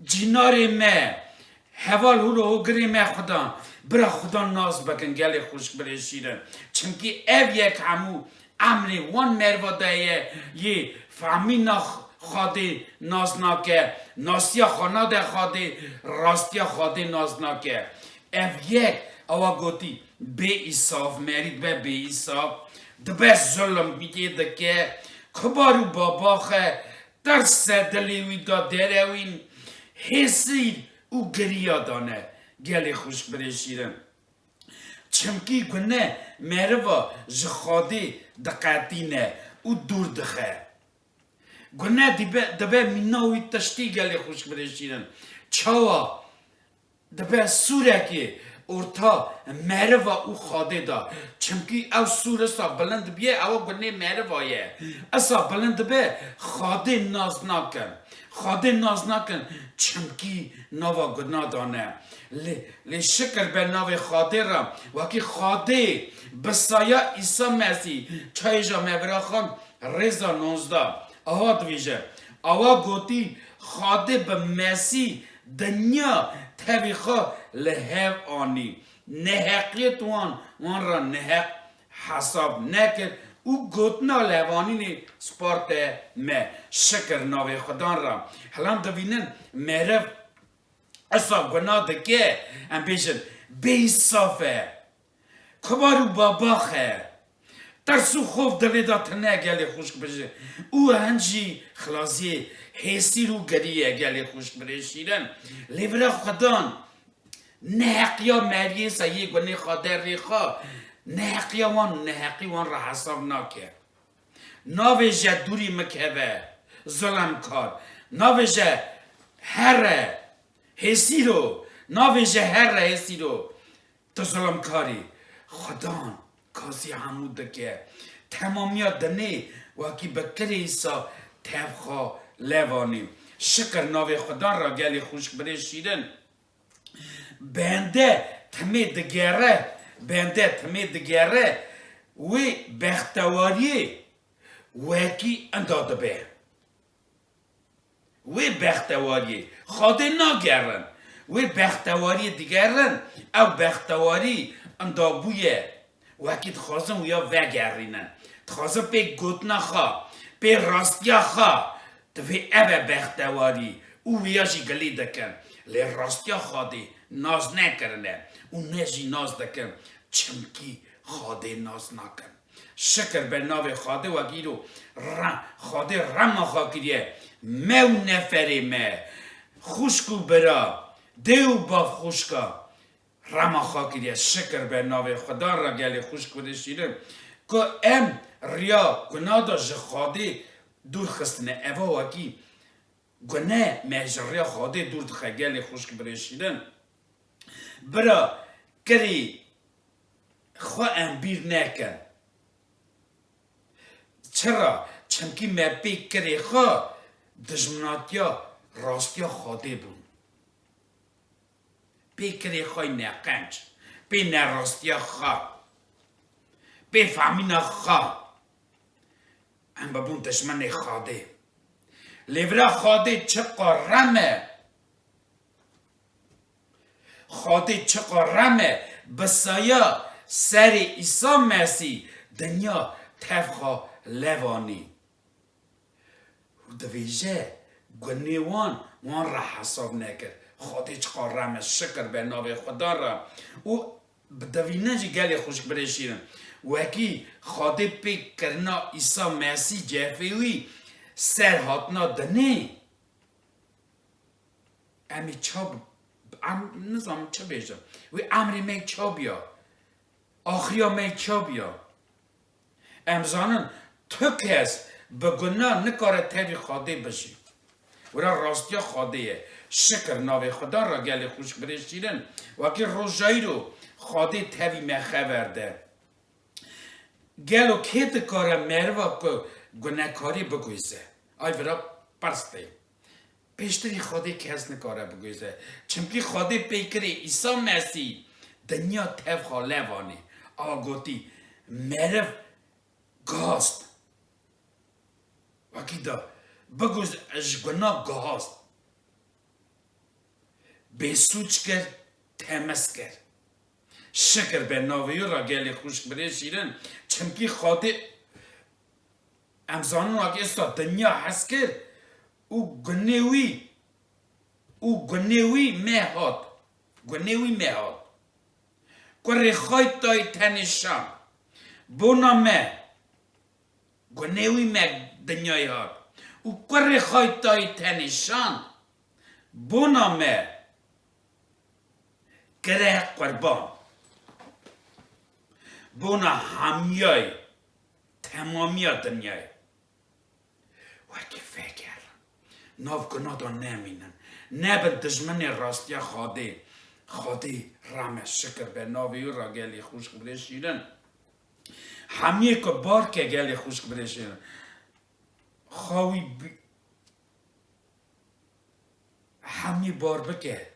cînarê me, heval hûr û hogirê me Xudan, bira Xudan nas bikin gelê xwişk birê şîrin. Çimkî ev yek hemû emrê wan merva de ye, yê fehmîna Xwedê nas nake, nasiya xwe nade Xwedê, rastiya Xwedê nas nake. Ev yek, ewa gotî, bê îsaf, merî dibe bê îsaf, dibe zulm bîkê dike, kubar û babaxe, tirs se dilê wî da derewîn, hêsîr û giriya dane. Gelê xwişk birê şîrin. Çimkî gune meriva ji Xwedê diqetîne û dûr dixe. Gune dibe, dibe mîna wî tiştî gelê xwişk birê şîrin. Çawa? Dibe sûrekê orta meriva û Xwedê de. Çimkî ew sûr isa bilind biye, ew gunê meriva ye. Isa bilind dibe, Xwedê nas nakin. Xwedê nas nakin, çimkî nava guna dane. Lê, lê şikir be navê Xwedê re, wekî Xwedê bi saya Îsa Mesîh, çayê ja me vira xan, rêza nozda, aha dibêje, awa gotî, Xwedê bi Mesîh dinya tevî xwe li hev anî. Neheqiyê wan, wan re neheq hesab nekir û gotina levanînê sparte me. Şikir navê Xudan re. Helan divînin meriv esa guna dike, em bêjin, bêîsaf e. Kubar û babax e. Tirs û xof dilê de tune gelê xwişk birê. Û hin jî xilaziyê hêsîr û gerî ye gelê xwişk birê şîrin. Lê vira Xudan neheqiya meriyê se yê gunê xwe derê xwe, neheqiya wan û neheqî wan re hesab nake. Navêje dûrî min keve, zilemkar. Navêje here, hêsîro. Navêje here, hêsîro. Tu zilemkar î. Xudan kazî hemû dike. Temamiya dinê wekî bi kirê Îsa tev xwe levanî. Şikir navê Xudan re gelê xwişk birê şîrin. Bende timê digere, bende timê digere, wê bextewariyê wekî inda dibe. Wê bextewariyê Xwedê nagerin. Wê bextewariyê digerin, ew bextewarî inda bûye. Wekî dixwazin wiya vegerînin. Dixwazin pê gotina xwe, Pê rastiya xwe divê ev e bextewarî û wiya jî gilî dikin. Lê rastiya Xwedê nas nekirine û ne jî nas dikin. Çimkî Xwedê nas nakin. Şikir be navê Xwedê wekî îro re-, Xwedê rema xwe kiriye. Me û neferê me, xwişk û bira, dê û bav xwişka, rema xwe kiriye. Şikir be navê Xudan re gelê xwişk birê şîrin. Ku em riya guna de ji Xwedê dûr xistine. Eva wekî gune me ji riya Xwedê dûr dixe gelê xwişk birê şîrin. Bira kirê xwe em bîr nekin. Çira? Çimkî me pê kirê xwe dijminatiya rastiya Xwedê bûn. Pê kirê xwe neqenc, pê nerastiya xwe, pê famîna xwe, em bibûn dijminê Xwedê. Lê vira Xwedê çiqa rem e, Xwedê çiqa rem e, bi saya serê Îsa Mesîh dinya tev xwe lev anî. Û dibêje, gunê wan, wan re hesab nekir. Xwedê çiqa rem e, şikir be navê Xudan re. Û bi devîne jî gelê xwişk birê şîrin. Wekî Xwedê pê kirina Îsa Mesîh cefê wî ser hatina dinê. Em ê ça bi-, em nizanim çi bêjim. Wî emrê me ça biya. Axiriya me ça biya. Em zanin tu kes bi guna nikare tevî Xwedê bijî. Wira rastiya Xwedê ye. Şikir navê Xudan re gelê xwişk birê şîrin. Wekî roja îro Xwedê tevî me xever de. Gelo kê dikare meriva ku gunekarî biguhîze? Ay vira pirs tê. Pêştirî Xwedê kes nikare biguhîze. Çimkî Xwedê pê kirê Îsa Mesîh dinya tev xwe lev anî. Awa gotî, meriv gihast. Wekî da, biguhîze ji guna gihast. Bêsûc kir, temiz kir. Şikir be navê wî re gelê xwişk birê şîrin. Çimkî Xwedê, em zanin wekî êsta dinya hez kir û gunê wî, û gunê wî me hat. Gunê wî me hat. Kurê xwe tayê tenê şand. Bona me. Gunê wî me dinyayê hat. Û kurê xwe tayê tenê şand. Bona me. Kire qurban. Bona hemiyayê, temamiya dinyayê. Wekî vegerin. Nav guna de nemînin. Nebin dijminê rastiya Xwedê. Xwedê rame şikir be navê wî re gelê xwişk birê şîrin. Hemiyê ku bar ke gelê xwişk birê şîrin. Xawî bi-, hemî bar bike.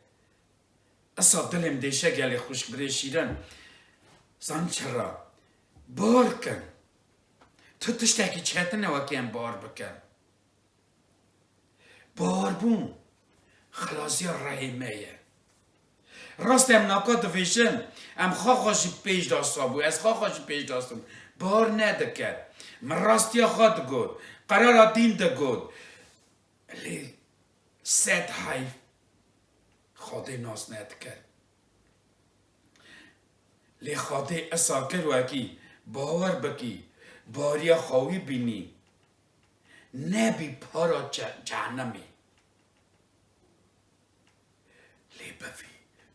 Esa dilê min dêşe gelê xwişk birê şîrin. Zan çira? Bar kin. Tu tiştekî çetin e wekî em bar bikin. Barbûn xilasiya rehê me ye. Rast em naka dibêjin, em xaxa jî pêş de sabû, ez xaxa jî pêş de sabû. Bar nedikir. Min rastiya xwe digot, qerara dîn digot. Lê sed heyf Xwedê nas nedikir. Lê Xwedê esa kir wekî, bawer bikî, bariya xwe wî bînî. Nebî para ce-, cehennemê. Lê bivî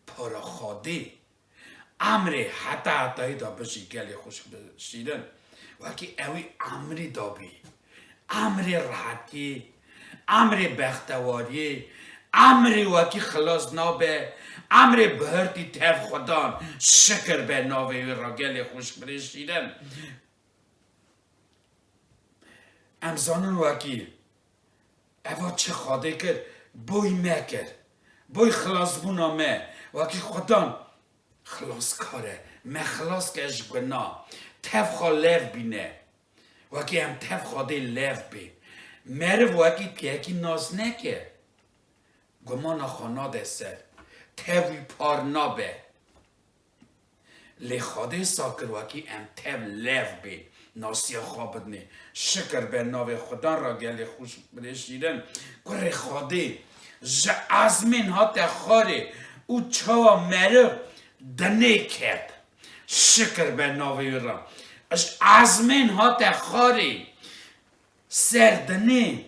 para Xwedê. Emrê heta hetayî da bijî gelê xwişk bi şîrin. Wekî ewî emrî dabî. Emrê rehetiyê, emrê bextewariyê, emrê wekî xilas nabe, emrê bihirtî tev xwedan, şikir be navê wî re gelê xwişk birê şîrin. Em zanin wekî eva çi Xwedê kir, boy me kir. Boy xilasbûna me. Wekî Xwedan xilaskar e. Me xilas ke ji guna. Tev xwe lev bîne. Wekî em tev Xwedê lev bê. Meriv wekî kekî nas neke. Gumana xwe nade ser. Tev wî par nabe. Lê Xwedê sa kir wekî em tev lev bên. nasiya xwe bidinê. Şikir be navê Xudan ra gelê xwişk birê şîrin. Kurê Xwedê ji ezmên hate xarê û çawa meriv dinê ket. Şikir be navê wî ra. Ji ezmên hate xarê ser dinê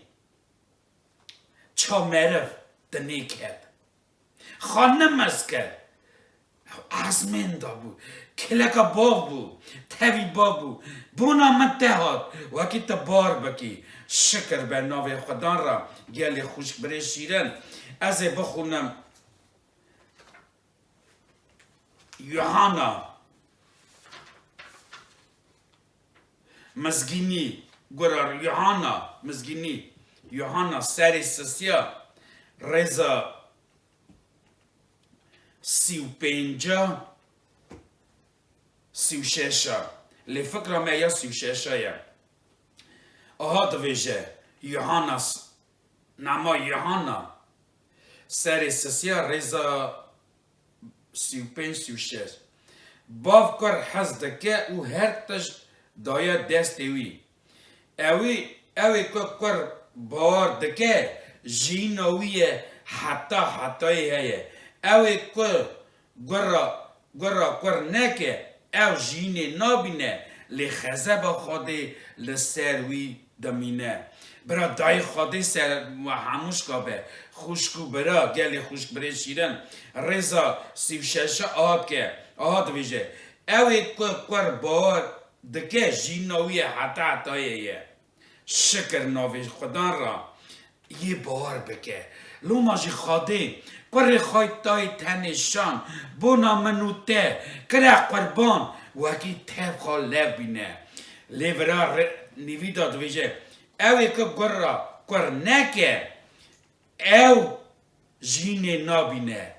ça meriv dinê ket. Xwe nimez kir. Ew ezmên da bû. Kileka bav bû. Tevî bav bû. Bona min te hat. Wekî te bar bikî. Şikir be navê Xudan ra. Gelê xwişk birê şîrin. Ez ê bixwînim. Yuhanna. Mizgînî, gura Yuhanna, Mizgînî, Yuhanna serê sisiya, rêza sî û pênca, sî û şeşa. Lê fikra me ya sî û şeşa ye. Aha divêje, Yuhanna s-, Nama Yuhanna, serê sisiya, rêza sî û pênc, sî û şeş. Bav kur hez dike û her tişt daye destê wî. Ewî, ew ê ku kur bawer dike, jiyîna wî ye heta hetayê heye. Ew ê ku gura, gura kur neke, ew jiyînê nabîne, lê xezeba Xwedê li ser wî dimîne. Bira dayê Xwedê ser we hemûşka be, xwişk û bira, gelê xwişk birê şîrin, rêza sî û şeşa aha dike, aha divêje, ew ê ku kur bawer dike, jiyîna wî ye heta hetayê ye. Şikir navê Xudan ra yê bawer bike. Loma jî Xwedê, kurê xwe tayê tenê şan, bona min û te, kire qurban, wekî tev xwe lev bîne. Lê vira re-, nîvî da divêje, ew ê ku gura kur neke, ew jiyînê nabîne.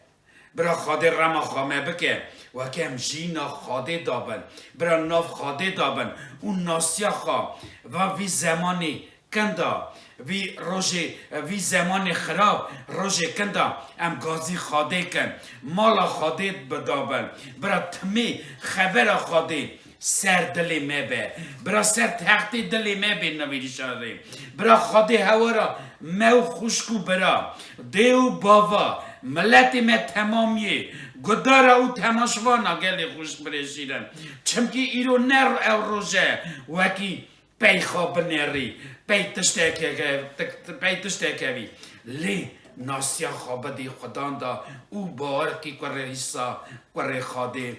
Bira Xwedê rema xwe me bike, weke em jiyîna Xwedê dabin. Bira nav Xwedê dabin û nasiya xwe va vî zemanê kinda, vî rojê, vî zemanê xirab, rojê kinda em gazî Xwedê kin. Mala Xwedê bidabin. Bira timê xebera Xwedê ser dilê me be. Bira ser textê dilê me bê nivîrişarê. Bira Xwedê hewara me û xwişk û bira, dê û bava, miletê me temamiyê, gudara û temaşvana gelê xwişk birê şîrin. Çimkî îro ne ew roj e wekî pey xwe binerî, pey tişteke, pey tişteke bî. Lê nasiya xwe bidî Xudan da û bawer kî kurê Îsa, kurê Xwedê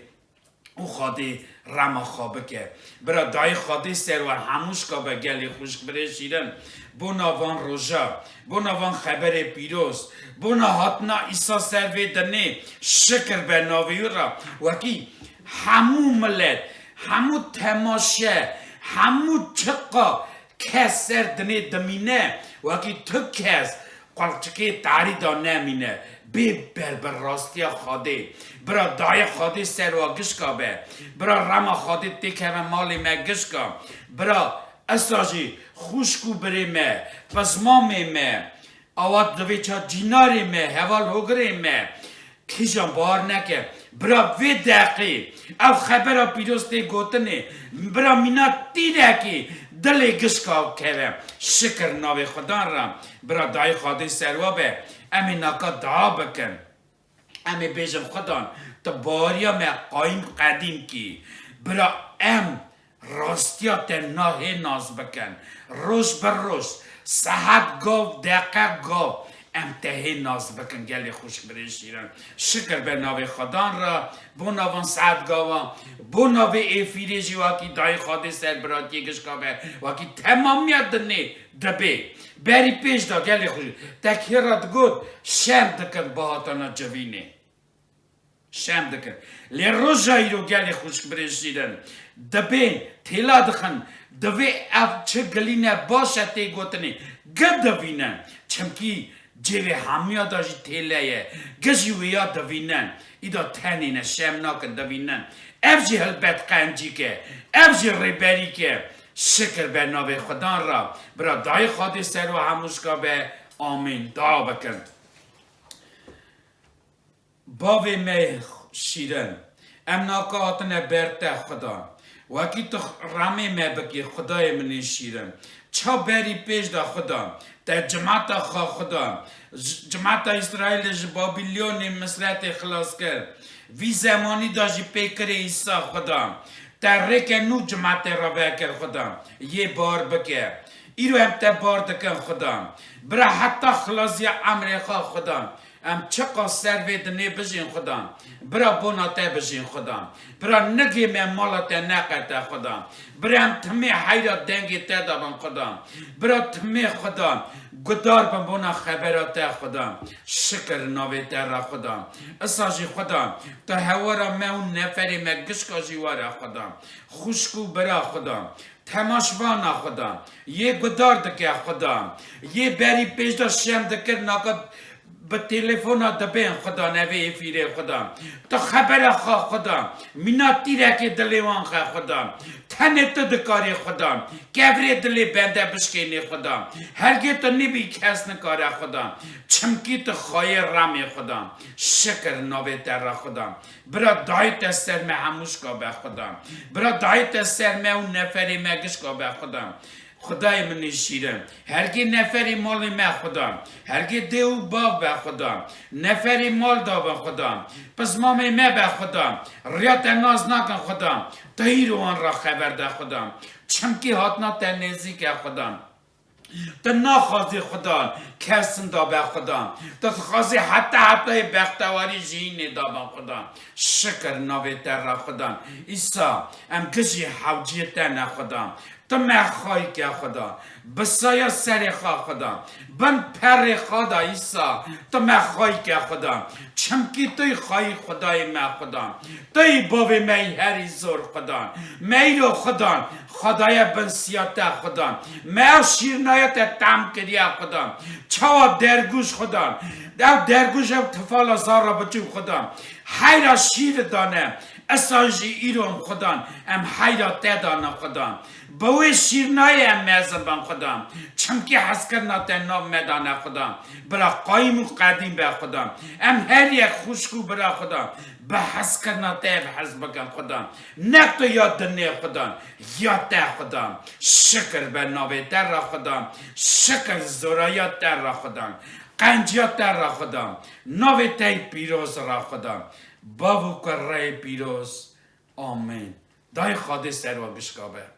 û Xwedê rema xwe bike. Bira dayê Xwedê ser we hemûşka be gelê xwişk birê şîrin. Bona van roja, bona van xeberê pîroz, bona hatina Îsa ser vê dinê şikir be navê wî re. Wekî hemû milet, hemû temaşe, hemû çiqa kes ser dinê dimîne, wekî tu kes Qulçikê tarî da nemîne, bê ber bi rastiya Xwedê. Bira dayê Xwedê ser wa gişka be. Bira rema Xwedê têkeve malê me gişka. Bira esa jî xwişk û birê me, pizmamê me, awa divê ça cînarê me, heval hogirê me, kîjan bahar neke. Bira vê deqê ev xebera pîroz tê gotinê. Bira mîna tîrekê dilê gişka keve. Şikir navê Xudan re. Bira dayê Xwedê ser we be. Em ê naka dua bikin. Em ê bêjin Xudan, tu baweriya me qayîm qedîm kî. Bira em rastiya te na hê nas bikin. Roj bi roj, saet gav, deqe gav em te hê nas bikin gelê xwişk birê şîrin. Şikir be navê Xudan re, bona van saet gavan, bona vê êfîrê jî wekî dayê Xwedê ser biratiyê gişka be, wekî temamiya dinê dibê. Berî pêş de gelê xwe te kê re digot, şerm dikin bihatana civînê. Şerm dikin. Lê roja îro gelê xwişk birê şîrin dibên têla dixin, divê ev çi gilîne baş e tê gotinê, gi divînin. Çimkî cêvê hemiya da jî têle ye. Gi jî wêya divînin. Îda tenê ne, şerm nakin divînin. Ev jî helbet qencîk e. Ev jî rêberîk e. Şikir be navê Xudan re. Bira dayê Xwedê ser we hemûşka be. Amîn. Dua bikin. Bavê me şîrin, em naka hatine ber te Xudan. Wekî tu remê me bikî, Xwedayê min ê şîrin. Çaw berî pêş de Xweda, te cimata xwe Xweda, j-, cimata Îsraîlê ji Babîlonê Misretê xilas kir. Vî zemanî de jî pê kirê Îsa Xweda. Te rêke nû cimetê re vekir Xweda. Yê bar bike. Îro em te bar dikin Xweda. Bira heta xilaziya emrê xwe Xweda. Em çiqas ser vê dinê bijîn Xweda. Bira bona te bijîn Xweda. Bira nigê me mala te neqete Xweda. Bira em timê heyra dengê te de bin Xweda. Bira timê Xweda. Gudar bin bona xebera te Xweda. Şikir navê te re Xweda. Isa jî Xweda. Tu hewara me û neferê me gişka jî were Xweda. Xwişk û bira Xweda. Temaşvana Xweda. Yê gudar dike Xweda. Yê berî pêş de şem dikir naka bi telefona dibên Xweda nevê yê fîrê Xweda. Tu xebera xwe Xweda. Mîna tîrekê dilê wan xe Xweda. Tenê tu dikarî Xweda. Kevirê dilê bende bişkênê Xweda. Hergê tu nîbî kes nikare Xweda. Çimkî tu xayê remê Xweda. Şikir navê te re Xweda. Bira dayê te ser me hemû şka be Xweda. Bira dayê te ser me û neferê me gişka be Xweda. Xwedayê min ê şîrin. Hergê neferê malê me Xweda. Hergê dê û bav be Xweda. Neferê mal da be Xweda. Pismamê me be Xweda. Riya te nas nakin Xweda. Tu îro wan re xeber de Xweda. Çimkî hatina te nêzîk e Xweda. Tu naxwazî Xudan kes da be Xudan. Tu dixwazî heta hetayê bextewarî jiyînê da be Xudan. Şikir navê te re Xudan. Îsa, em gijî hewciyê te ne Xudan. Tu me xayî ke Xudan. Bi saya serê xwe Xudan. Bin perê xwe da Îsa. Tu me xayî ke Xudan. Çimkî tu yî xayî Xwedayê me Xudan. Tu yî bavê me yî herî zor Xudan. Me îro Xudan, xwe daye bin siya te Xudan. Me ew şîrnaya te tam kiriye Xudan. Çawa dergûş Xudan. Ew dergûş ew tifala zara biçûk Xudan. Heyra şîr dane. Esa jî îro em Xudan. Em heyra te dane Xudan. Bi wê şîrnayê em mezin bin Xudan. Çimkî hezkirina te nav me dane Xudan. Bira qayîm û qedîm be Xudan. Em her yek xwişk û bira Xudan. Bi hezkirina te ev hez bikin Xudan. Ne tu ya dinê Xudan. Ya te Xudan. Şikir be navê te re Xudan. Şikir zoraya te re Xudan. Qenciya te re Xudan. Navê te yî pîroz re Xudan. Bav û kureyê pîroz. Amin. Dayê Xwedê ser we gişka be.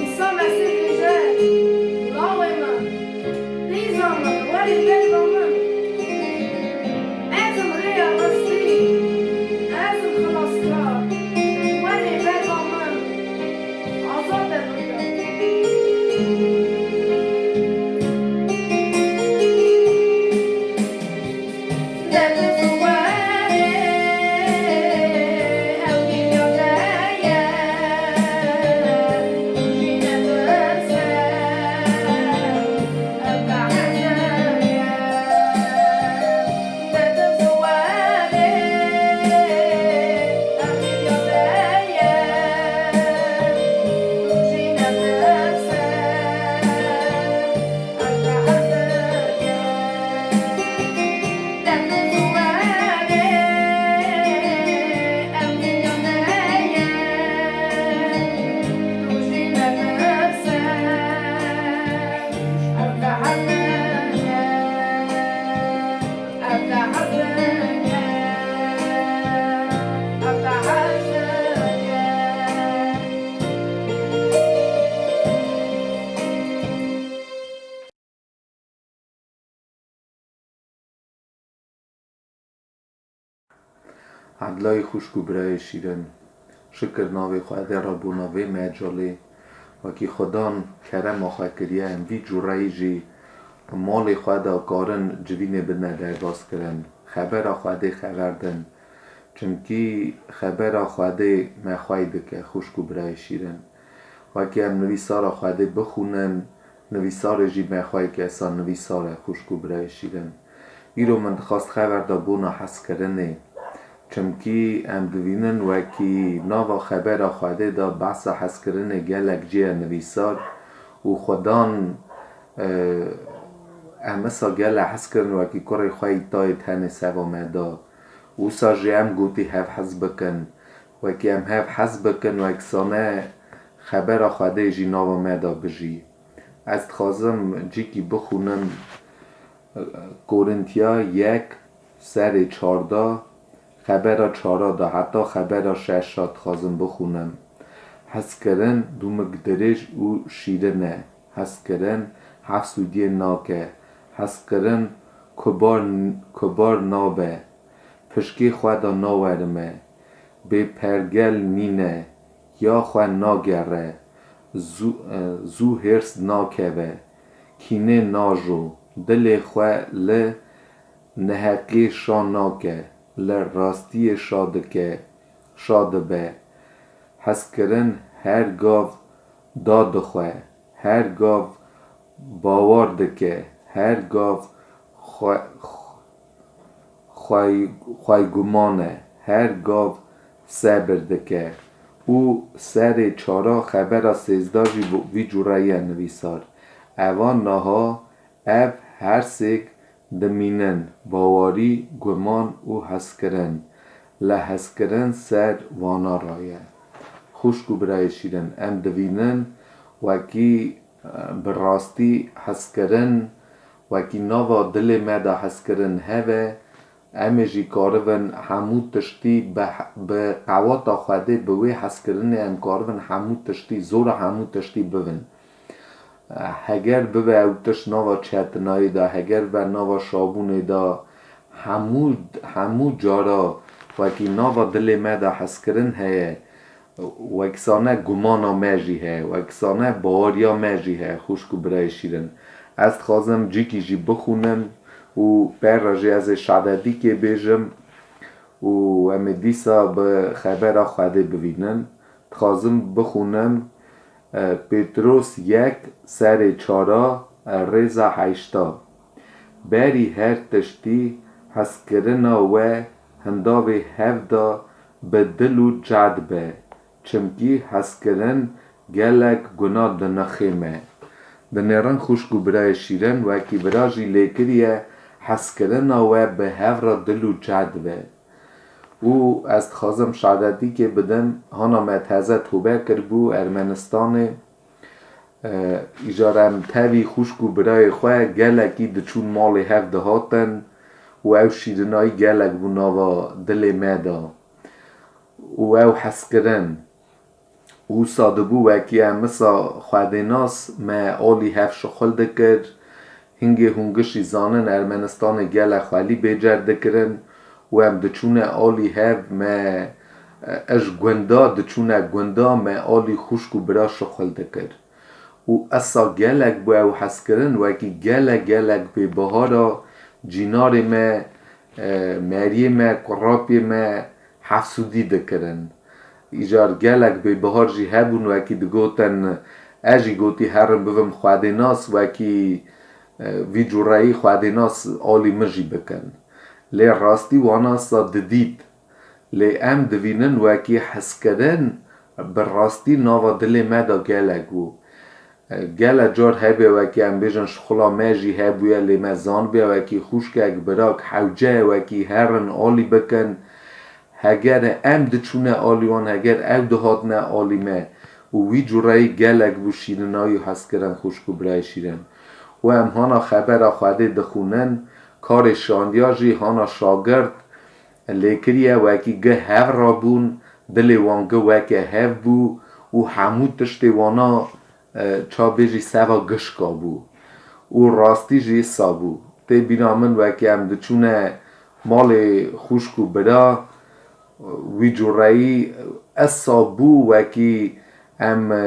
Îsa Mesîh dibêje, Lawê min, pîza min, werê berîva min. Ez im rêya rastî, ez im xilaskar, werê berîva min, azad te bikim. Edlayê xwişk û birayê şîrin, şikir navê Xwedê re bona vê mecalê, wekî Xudan kerema xwe kiriye, em vî cûreyî jî malê xwe de karin civînê bidine derbas kirin, xebera Xwedê xever din. Çimkî xebera Xwedê me xwey dike, xwişk û birayê şîrin. Wekî em nivîsara Xwedê bixwînin, nivîsarê jî me xwey ke esa nivîsar e, xwişk û birayê şîrin. Îro min dixwast xever de bona hezkirinê. Çimkî em dibînin wekî nava xebera Xwedê de behsa hezkirinê gelek cih e nivîsar û Xudan, e, em esa gele hez kirin wekî kurê xwe yî tayê tenê seva me da. Wisa jî em gotî hev hez bikin. Wekî em hev hez bikin, wek sane xebera Xwedê jî nava me de bijî. Ez dixwazim cîkî bixwînim, Korîntiya yek serê çardeh, xebera çara de heta xebera şeşa dixwazim bixwînim. Hezkirin dûmik dirêj û şîrin e. Hezkirin heft sûdiyê nake. Hezkirin kubar, kubar nabe. Pişkê xwe de nawerime. Bêpergel nîne. Ya xwe nagere. Zû, e, zû hêrs nakeve. Kînê najo. Dilê xwe li neheqê şa nake. Li rastiyê şa dike. Şa dibe. Hezkirin her gav dadixwe, her gav bawer dike, her gav xwe, xwe, xweyguman e, her gav sebir dike. Û serê çara xebera sêzda jî bo-, vî cûre ye nivîsar. Eva niha Ev her sêk dimînin, bawerî, guman û hezkirin. Li hezkirin ser wana re ye. Xwişk û birayê şîrin, em dibînin wekî, e, bi rastî hezkirin, wekî nava dilê me de hezkirin hebe, Em ê jî karibin hemû tiştî bi, bi qewata Xwedê, bi wê hezkirinê em karibin hemû tiştî, zora hemû tiştî bibin. Heger bibe ew tişt nava çetinayê de, heger bibe nava şabûnê de, hemû, hemû cara wekî nava dilê me de hezkirin heye. Wekî sane gumana me jî heye, wekî sane baweriya me jî heye, xwişk û birayê şîrin. Ez dixwazim cîkî jî bixwînim û pê re jî ez ê şadedîkê bêjim Û em ê dîsa bi xebera Xwedê bivînin. Dixwazim bixûnim, e, Pêtros yek serê çara, e, rêza heşta. Berî her tiştî hezkirina we hindavê hev de bi dil û cehd be, çimkî hezkirin gelek guna dinixê me. Dinêrin xwişk û birayê şîrin, wekî bira jî lê kiriye, hezkirina we bi hev re dil û cehd be. Û ez dixwazim şehadetîkê bidim, hana me teze tobe kiribû Ermenistanê. E, îcar em tevî xwişk û birayê xwe gelekî diçûn malê hev dihatin û ew şîrinayî gelek bû nava dilê me de. Û ew hezkirin. Wisa dibû wekî em wisa xwedênas me alî hev şixul dikir. Hingê hûn gişî zanin Ermenistanê gelek xwelî bêcer dikirin û em diçûne alî hev me, e, ji gunda diçûne gunda me alî xwişk û bira şixul dikir. Û esa gelek bû ew hezkirin wekî gelek gelek bêbihara cînarê me, e, meriyê me, kurapiyê me hefsûdî dikirin. Îcar gelek bêbihar jî hebûn, wekî digotin, ez jî gotî herin bivim xwedênas, wekî, e, vî cureyî xwedênas alî min jî bikin. Lê rastî wana sa didît. Lê em divînin wekî hezkirin bi rastî nava dilê me de gelek bû. Gele car hebe wekî em bêjin şixula me jî hebûye, lê me zanibûye wekî xwişkek, birak, hewce ye wekî herin alî bikin. Heger em diçûne alî wan, heger ew dihatine alî me û wî cureyî gelek bû şîrinayî û hezkirin xwişk û birayê şîrin. Û em hana xebera Xwedê dixwînin, karê şandiya jî hana şagirt lê kiriye, wekî gi hev rabûn, dilê wan gi weke hev bû û hemû tiştê wana, e, ça bêjî seva gişka bû û rastî jî sa bû. Tê bîra min wekî em diçûne malê xwişk û bira, wî cureyî esa bû wekî em, e,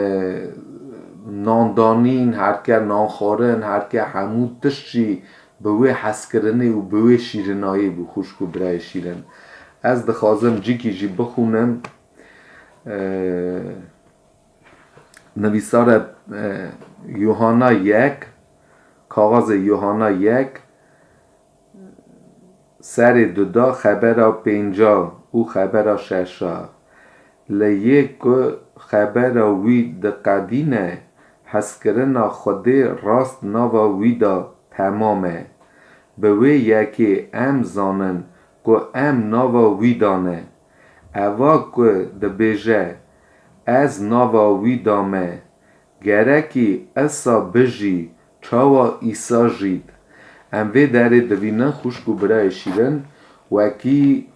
nandanîn, herke nanxwarin, herke hemû tişt jî bi wê hezkirinê û bi wê şîrinayê bû, xwişk û birayê şîrin. Ez dixwazim cîkî jî bixwînim. E, nivîsare, e, Yuhanna yek, kaxezê Yuhanna yek, serê duda xebera pênca û xebera şeşa. Lê yê ku xebera wî diqedîne, hezkirina Xwedê rast nava wî de temam e. Bi wê yekê em zanin ku em nava wî de ne. Eva ku dibêje, ez nava wî de me, gerekî Îsa bijî, çawa Îsa jît. Em vê derê divînin xwişk û birayê şîrin, wekî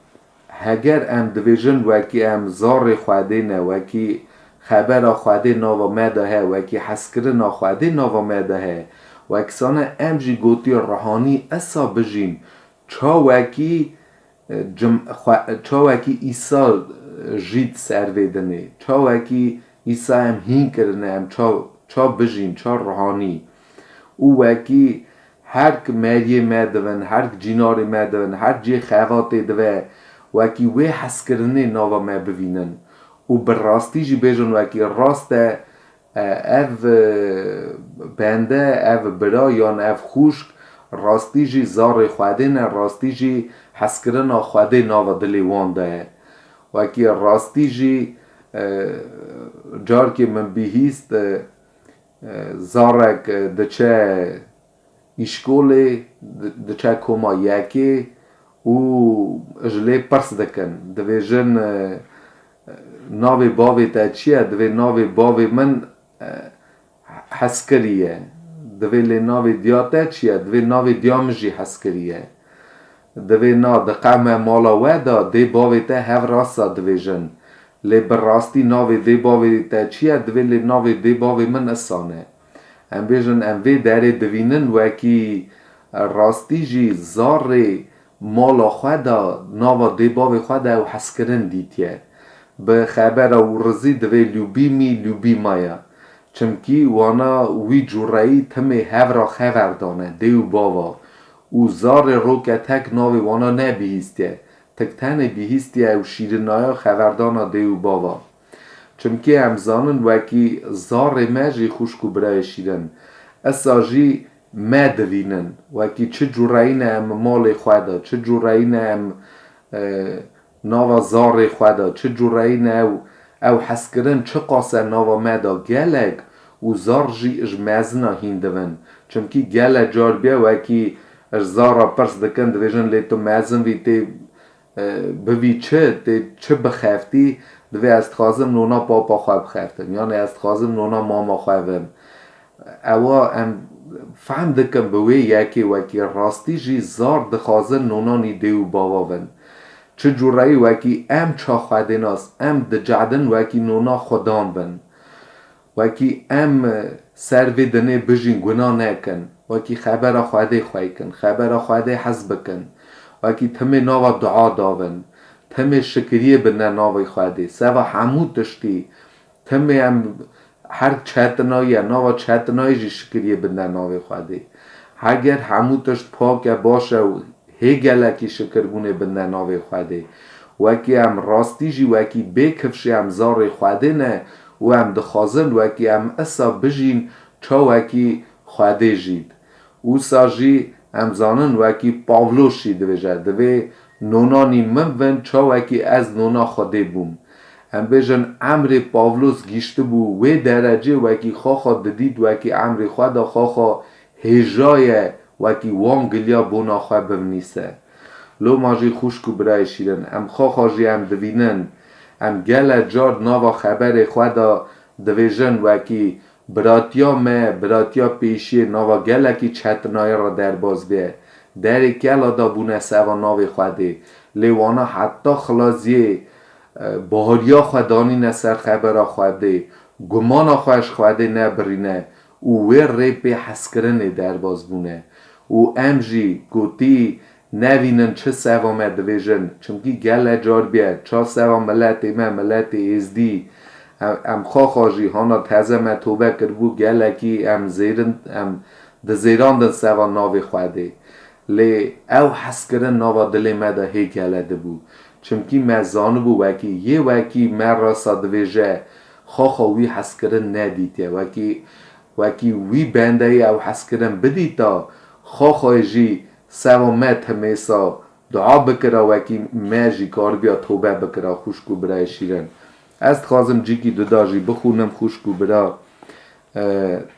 heger em dibêjin, wekî em zarê Xwedê ne, wekî xebera Xwedê nava me de he, wekî hezkirina Xwedê nava me de he, wekî sane em jî gotî ruhanî Îsa bijîn, çawekî, e, cim-, xwe-, çawekî Îsa, e, jît ser vê dinê, çawekî Îsa em hîn kirine, em ça, ça bijîn, ça ruhanî. Û wekî her ki meriyê me divin, her ki cînarê me divin, her cihê xevatê dive, wekî wê hezkirinê nava me bivînin. Û bi rastî jî bêjin wekî rast e, e, ev, e, bende, ev bira yan ev xwişk rastî jî zarê Xwedê ne, rastî jî hezkirina Xwedê nava dilê wan de ye. Wekî rastî jî, e, carkê min bihîst, e, e, zarek, e, diçe îşkolê, di-, diçe koma yekê û ji lê pirs dikin. Dibêjin, e, navê bavê te çi ye? Divê navê bavê min, e, Hezkirî ye. Divê lê navê diya te çi ye? Divê navê diya min jî Hezkirî ye. Divê na diqewime mala we de, dê bavê te hev rasta dibêjin. Lê bi rastî navê dê bavê te çi ye? Divê lê navê dê bavê min Îsa ne. Em bêjin, em vê derê divînin wekî rastî jî zarê mala xwe de, nava dê bavê xwe de ew hezkirin dîtiye. Bi xebera û rizî divê lûbîmî, lûbîmaya. Çimkî wana wî cureyî timê hev ra xever dane, dê û bava. Û zarê roke tek navê wana nebihîstiye. Tik tenê bihîstiye ew şîrinaya xeverdana dê û bava. Çimkî em zanin wekî zarê me jî xwişk û birayê şîrin. Esa jî me divînin. Wekî çi cûreyî ne em malê xwe de, çi cûreyî ne em, e, nava zarê xwe de, çi cûreyî ne ew, ew hezkirin çiqas e nava me de gelek û zar jî ji mezina hîn divin. Çimkî gelek car bûye wekî ji zara pirs dikin, dibêjin lê tu mezin bî tê e, bivî çi, tê çi bixeftî, divê ez dixwazim nona papa xwe bixeftim, yanî ez dixwazim nona mama xwe vim. Ewa em fehm dikin bi wê yekê wekî rastî jî zar dixwazin nonanî dê û bava vin. Çi cûreyî wekî em ça Xwedê nas, em dicehdin wekî nona Xudan bin. Wekî em ser vê dinê bijîn, guna nekin. Wekî xebera Xwedê xwey kin, xebera Xwedê hez bikin. Wekî timê nava dua davin. Timê şikiriyê bidne navê Xwedê. Seva hemû tiştî. Timê em her çetinayî ye, nava çetinayî jî şikiriyê bidne navê Xwedê. Heger hemû tişt pak e, baş e û hê gelekî şikirbûnê bidne navê Xwedê. Wekî em rastî jî wekî bê kifşê em zarê Xwedê ne û em dixwazin wekî em isa bijîn çawekî Xwedê jît. Wisa jî em zanin wekî Pawlos jî dibêje, divê nonanî min bin çawekî ez nona Xwedê bûm. Em bêjin emrê Pawlos gîştibû wê derecê wekî xaxa didît wekî emrê xwe de xaxa hêjaye wekî wan giliya bona xwe bivnîse. Loma jî xwişk û birayê şîrin, em xaxa jî em divînin, em gelek car nava xeberê xwe de divêjin wekî biratiya me, biratiya pêşiyê nava gelekî çetinayî re derbas bê. Derê kela de bûne seva navê Xwedê. Lê wana heta xilaziyê, e, bahariya xwe danîne ser xebera Xwedê. Gumana xwe ji Xwedê nebirîne û wê rê pê hezkirinê derbas bûne. Û em jî gotî nevînin çi seva me divêjin. Çimkî gelek car bûye, ça seva miletê me, miletê êzdî. Em, em xaxa jî hana teze me tobe kiribû, gelekî em zêrin, em dizêrandin seva navê Xwedê. Lê ew hezkirin nava dilê me de hê gele dibû. Çimkî me zanibû wekî, yê wekî me rasa divêje, xaxa wî hezkirin nedîtiye. Wekî, wekî wî bendeyê ew hezkirin bidîta, xaxayê jî seva me timêsa dua bikira, wekî me jî karibiya tobe bikira, xwişk û birayê şîrin. Ez dixwazim cîkî duda jî bixwînim, xwişk û bira. E,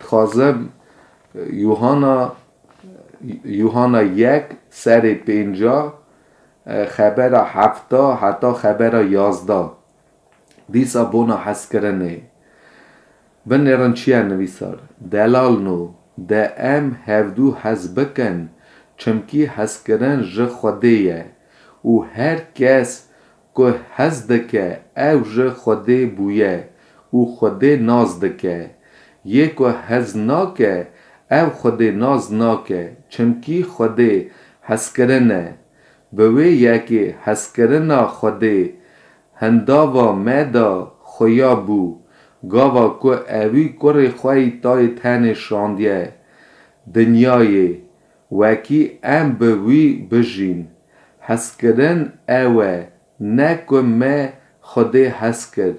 dixwazim, e, Yuhana, Yuhana yek serê pênca, e, xebera hefta heta xebera yazda. Dîsa bona hezkirinê. Binêrin çi ye nivîsar. Delalno, de em hevdû hez bikin, çimkî hezkirin ji Xwedê ye û her kes ku hez dike, ew ji Xwedê bûye û Xwedê nas dike. Yê ku hez nake, ew Xwedê nas nake, çimkî Xwedê hezkirin e. Bi wê yekê hezkirina Xwedê hindava me de xuya bû, gava ku ewî kurê xwe yî tayê tenê şandiye dinyayê, wekî em bi wî bijîn. Hezkirin ew e, ne ku me Xwedê hez kir,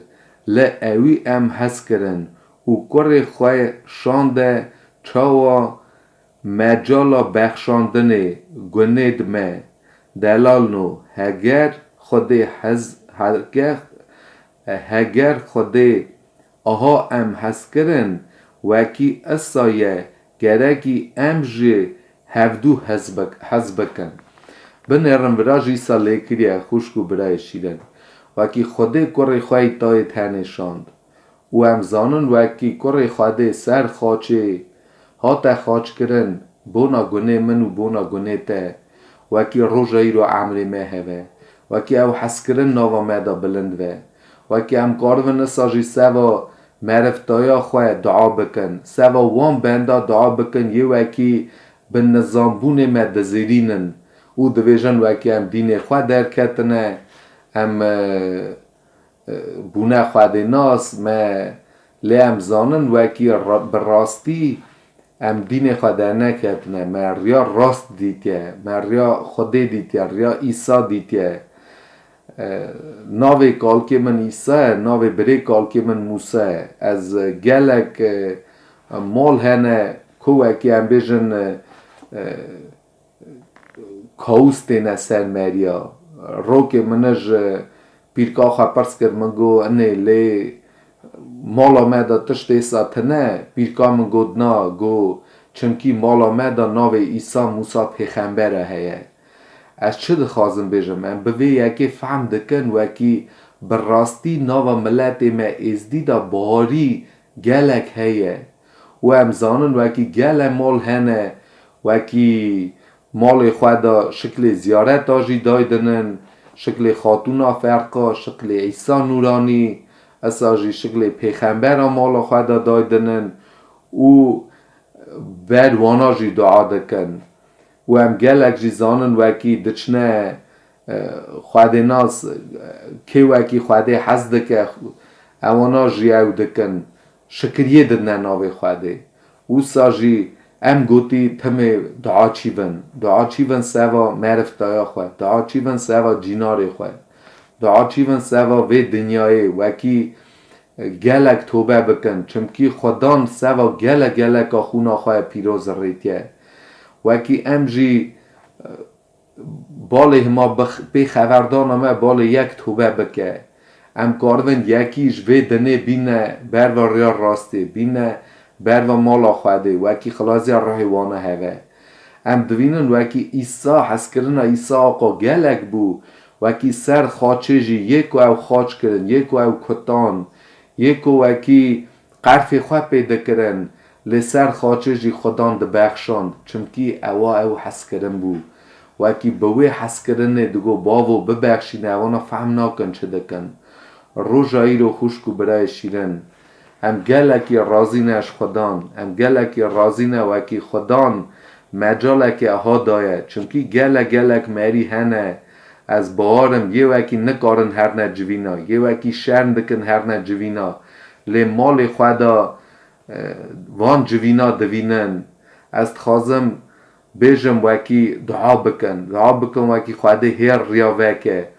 li ewî em hez kirin û kurê xwe şande, çawa mecala bexşandinê gunê dime. Delalno, heger Xwedê hez, heger, heger Xwedê aha em hez kirin, wekî isa ye, gerekî em jî hevdû hez bik-, hez bikin. Binêrin vira jî îsa lêkiriye, xwişk û birayê şîrin. Wekî Xwedê kurê xwe yî tayê tenê şand. Û em zanin wekî kurê Xwedê ser xaçê hate xaçkirin, bona gunê min û bona gunê te. Wekî roja îro emrê me heve. Wekî ew hezkirin nava me de bilind ve. Wekî em karibin isa jî seva merivtaya xwe dua bikin. Seva wan benda dua bikin, yê wekî bi nizambûnê me dizêrînin û dibêjin wekî em dînê xwe derketine, em, e, e, bûne Xwedê nas, me, lê em zanin wekî ra-, bi rastî em dînê xwe derneketine, me riya rast dîtiye, me riya Xwedê dîtiye, riya Îsa dîtiye. E, navê kalkê min Îsa ye, navê birê kalkê min Mûsa ye. Ez, e, gelek, e, mal hene ku wekî em bêjin, e, e, kaus têne ser meriya. Rokê min ji pîrka xwe pirs kir, min got, "Inê lê mala me de tişt êsa tine?" Pîrka min got, "Na." Got, "Çimkî mala me de navê Îsa Mûsa pêxembera heye." Ez çi dixwazim bêjim? Em bi vê yekê fehm dikin, wekî bi rastî nava miletê me êzdî de baharî gelek heye. Û em zanin wekî gelek mal hene, wekî malê xwe de şiklê ziyareta jî daydinin, şiklê Xatûna Ferqa, şiklê Îsa Nûranî, esa jî şiklê pêxembera mala xwe de daydinin û ber wana jî dua dikin. Û em gelek jî zanin wekî diçine, e, Xwedênas, e, kê wekî Xwedê hez dike, ewana jî ew dikin, şikiriyê didine navê Xwedê. Wisa jî em gotî timê dua çîvin. Dua çîvin seva meriftaya xwe, dua çîvin seva cînarê xwe, dua çîvin seva vê dinyayê, wekî gelek tobe bikin, çimkî Xudan seva gelek geleka xûna xwe pîroz rêtiye. Wekî em jî, e, balê hima bi x-, pê xeverdana me balê yek tobe bike. Em karibin yekî ji vê dinê bîne berva rêya rastê, bîne berva mala Xwedê, wekî xilaziya ruhê wana heve. Em divînin wekî Îsa, hezkirina Îsa aqa gelek bû, wekî ser xaçê jî yê ku ew xaç kirin, yê ku ew kutan, yê ku wekî qerfê xwe pê dikirin, lê ser xaçê jî Xudan dibexşand, çimkî ewa ew hezkirin bû. Wekî bi wê hezkirinê digot, "Bavo, bibexşîne, ewana fehm nakin çi dikin." Roja îro xwişk û birayê şîrin, em gelekî razî ne ji Xudan, em gelekî razî ne wekî Xudan mecalekê aha daye, çimkî gelek gelek merî hene, ez bawarim yê wekî nikarin herne civîna, yê wekî şerm dikin herne civîna, lê malê xwe de, e, van civîna divînin. Ez dixwazim bêjim wekî dua bikin, dua bikin wekî Xwedê hêr riya veke.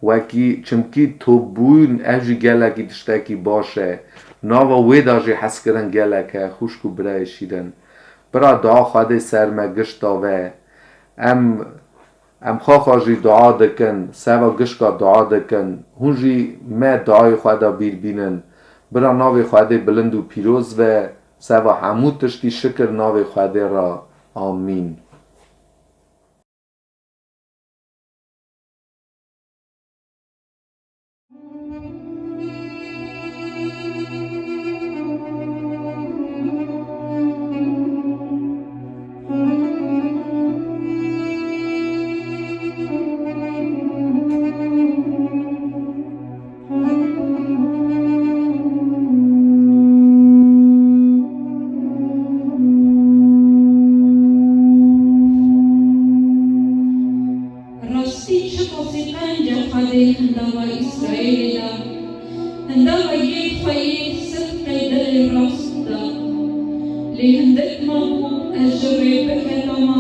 Wekî, çimkî topbûn ev jî gelekî tiştekî baş e. Nava wê de jî hezkirin gelek e, xwişk û birayê şîrin. Bira dua Xwedê ser me gişta ve. Em, em xaxa jî dua dikin, seva gişka dua dikin. Hûn jî me duayê xwe de bîr bînin. Bira navê Xwedê bilind û pîroz ve, seva hemû tiştî şikir navê Xwedê re. Amîn. Rastî çiqasî qenc e Xwedê hindava Îsraîlê de, hindava yek xwe yê sidqê dilê rast de. Lê hindik mabû ez ji rê biketama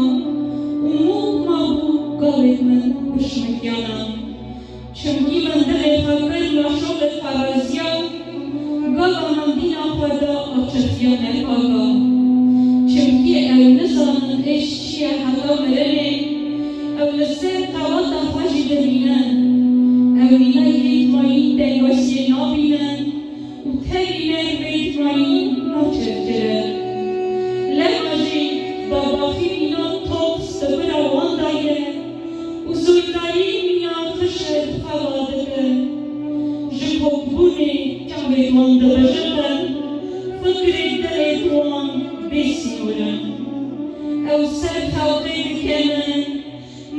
û mûk mabû gavê min bişmikiyana. Çimkî min dilê xwe pir laşolê xwe raziya, gava min dîna xwe da açixiyane paga. Çimkî ew nizanin êş çi ye heta mirinê, ew li ser qewata xwe jî dimînin. Ew mîna yê tmayîn tengasiyê nabînin û tevî merivê tmayîn naçirkirin. Lema jî babaxî mîna top stibira wan daye û zoydarî mîna xişir xewa dikin. Ji kokbûnê çavê wan dibijixin, fikrê dilê wan bê sînor in. Ew ser xelqê dikenin,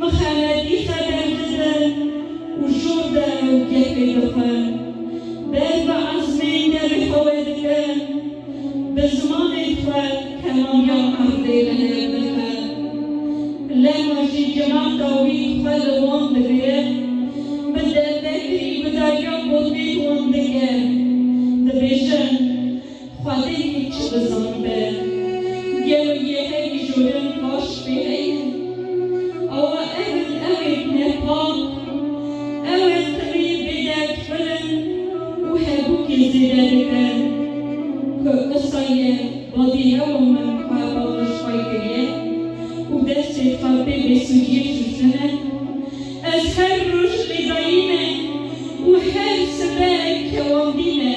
mixeletî xeber didin û jor de ew gefê dixwin. Ber bi ezmên devê xwe wê dikin, bi zimanê xwe temamiya erdê li hev dixe. Lema jî cemata wî xwe li wan digire, bi devekirî bi dariya gotinên wan dike, dibêjin, Xwedê yê çi bizanibe? Gelo yê herî jorin baş pê heye? Awa ev in ew ê nepak, ew ê Sêfa pê bêsûdiyê şûştine. Ez her roj lêdayî me û her sibe kewandî me.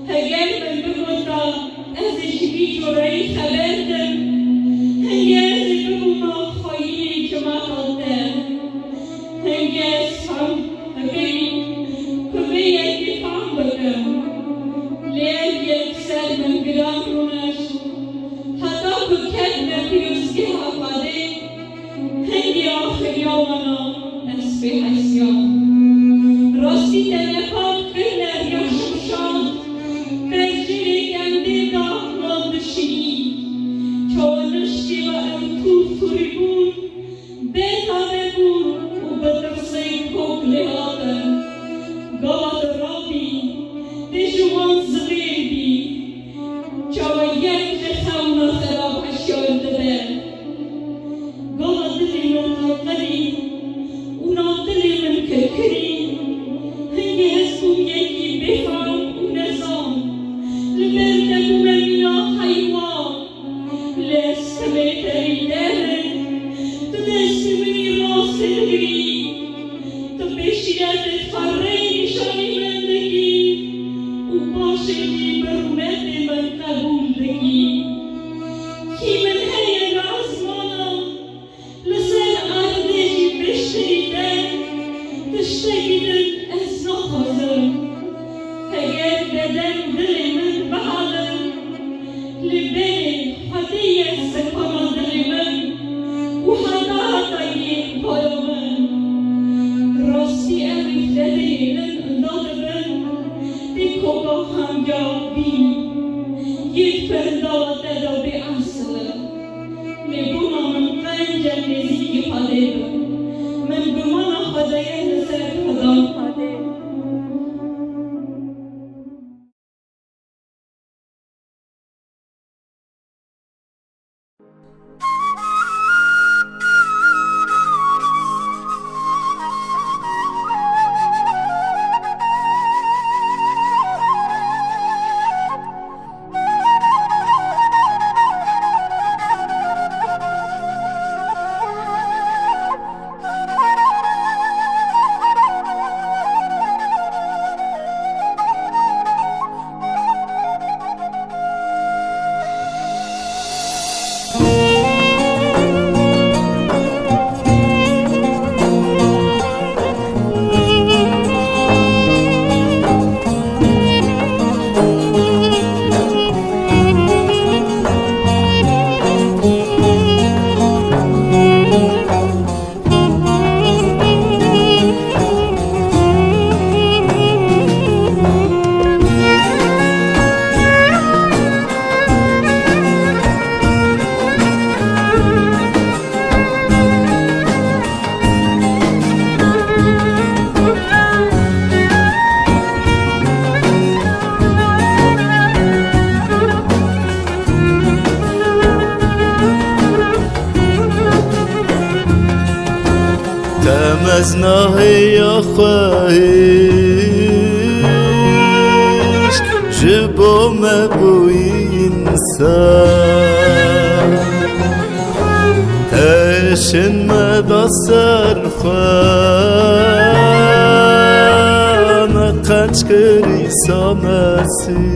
Heger min bigota ez ê ji vî coreyî xeber dim, hingê ez ê bibûma xweyînê cimata te. Hingê ez fam bikirî ku vê yekê fam bikim. Lê ev yek ser min giran rûnişt. Heta ku ketime pîrozgeha Xwedê, hingê axiriya wana ez pê hesiyam. Rastî te nepat kirine riya şimşat, pencirê kendê da nan dişinî. Çawa niştî ve ew tûr tûrî bûn, bê tabe bûn û bi tirsê kok lê hatin. Gava tu rabî, tê ji wan zivêr bî. Çawa yek ji xewna xerab hişyar dibe? Gava dilê min qelqelî û nav dilê min kirkirî. Hingê ez bûm yekî bêfam û nezan. Li ber te bûme mîna heywan. Lê ez temê te rî derin, tu destê min î rastê digirî. Tu pêşî re têxerreyê nîşanî min dikî û paşê jî bi rûmetê min qebûl dikî. Kî min heye li ezmana, li ser erdê jî pêştirî te, tiştekî din ez naxwazim. Heger beden dilê min bihalin, lê belê Xwedê ye sekana dilê min û heta heta yê paya min. Rastî ew îfledê min inda dibin, tê koka hemya bî, yê di pirindala te de bê esil in. Lê bona min qenc e nêzîkî Xwedê bim. Min gumana Xwedê ye li ser Xweda. Te mezna hêya xwe hişt, ji bo me bûyî însan. Te şin me da ser xwe, me qenc kirî samesî.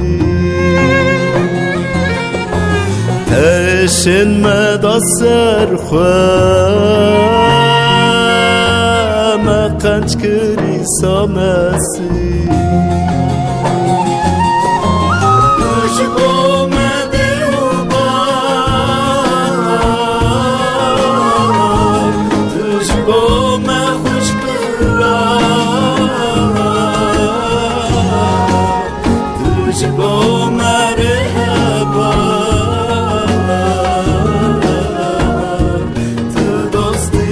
Te şin me da ser xwe, me qenc kirî samesî. Tu ji bo me dê û bav, tu ji bo me xwişk û lav, tu ji bo me rêheba, tu dostî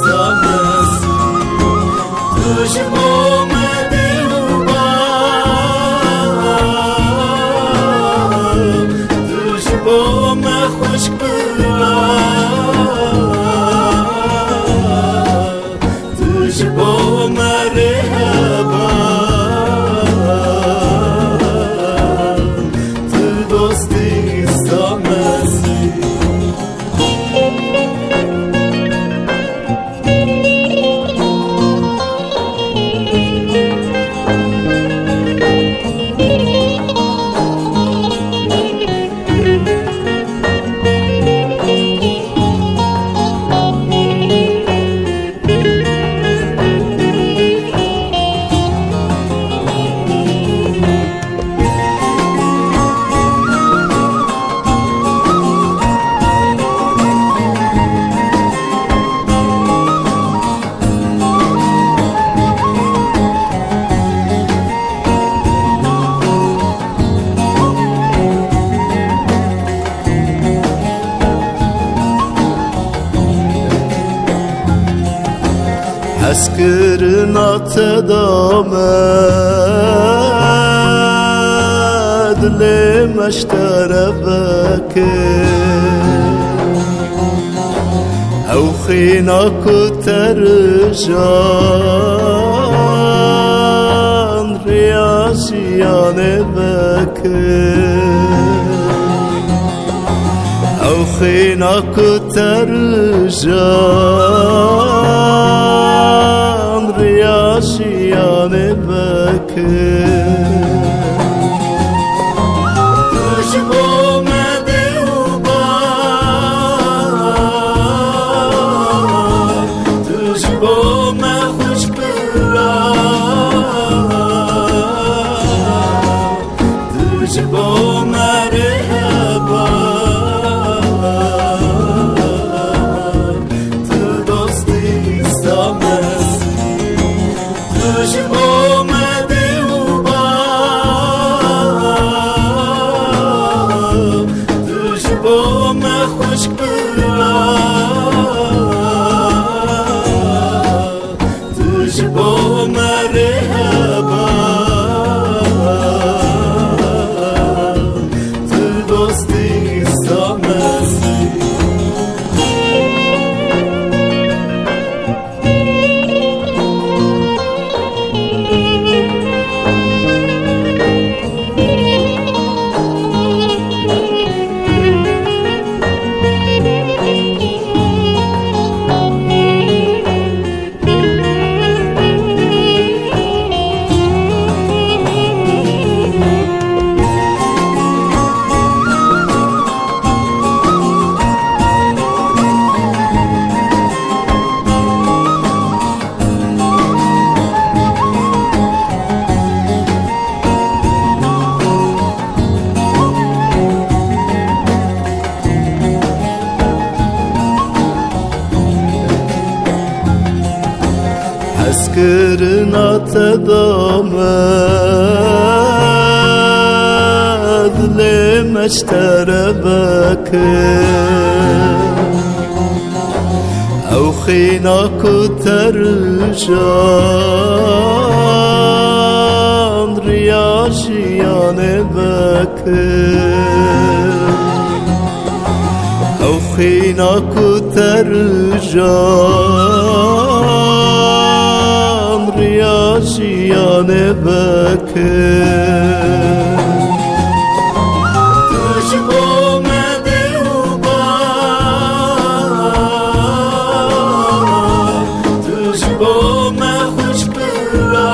samesî. Tu ji bo me dê û bav, Hezkirina te da me, dilê me ji te re veke. Ew xîna ku te rijan, riya jiyanê veke. Ew xîna ku te rijan, riya jiyanê veke. Tu ji bo me dê û bav, tu ji bo me xwişk bira. Tu ji bo me rêheba, tu dostî samezî. Tu ji bo me dê û bav, tu ji bo me xwişk bira. Tu ji bo me rêheba, tu dostî samezî. Hezkirina te da me, dilê me ji te re veke. Ew xîna ku te rijan, riya jiyanê veke. Ew xîna ku te rijan, riya jiyanê veke. Tu ji bo me dê û bav, tu ji bo me xwişk bira.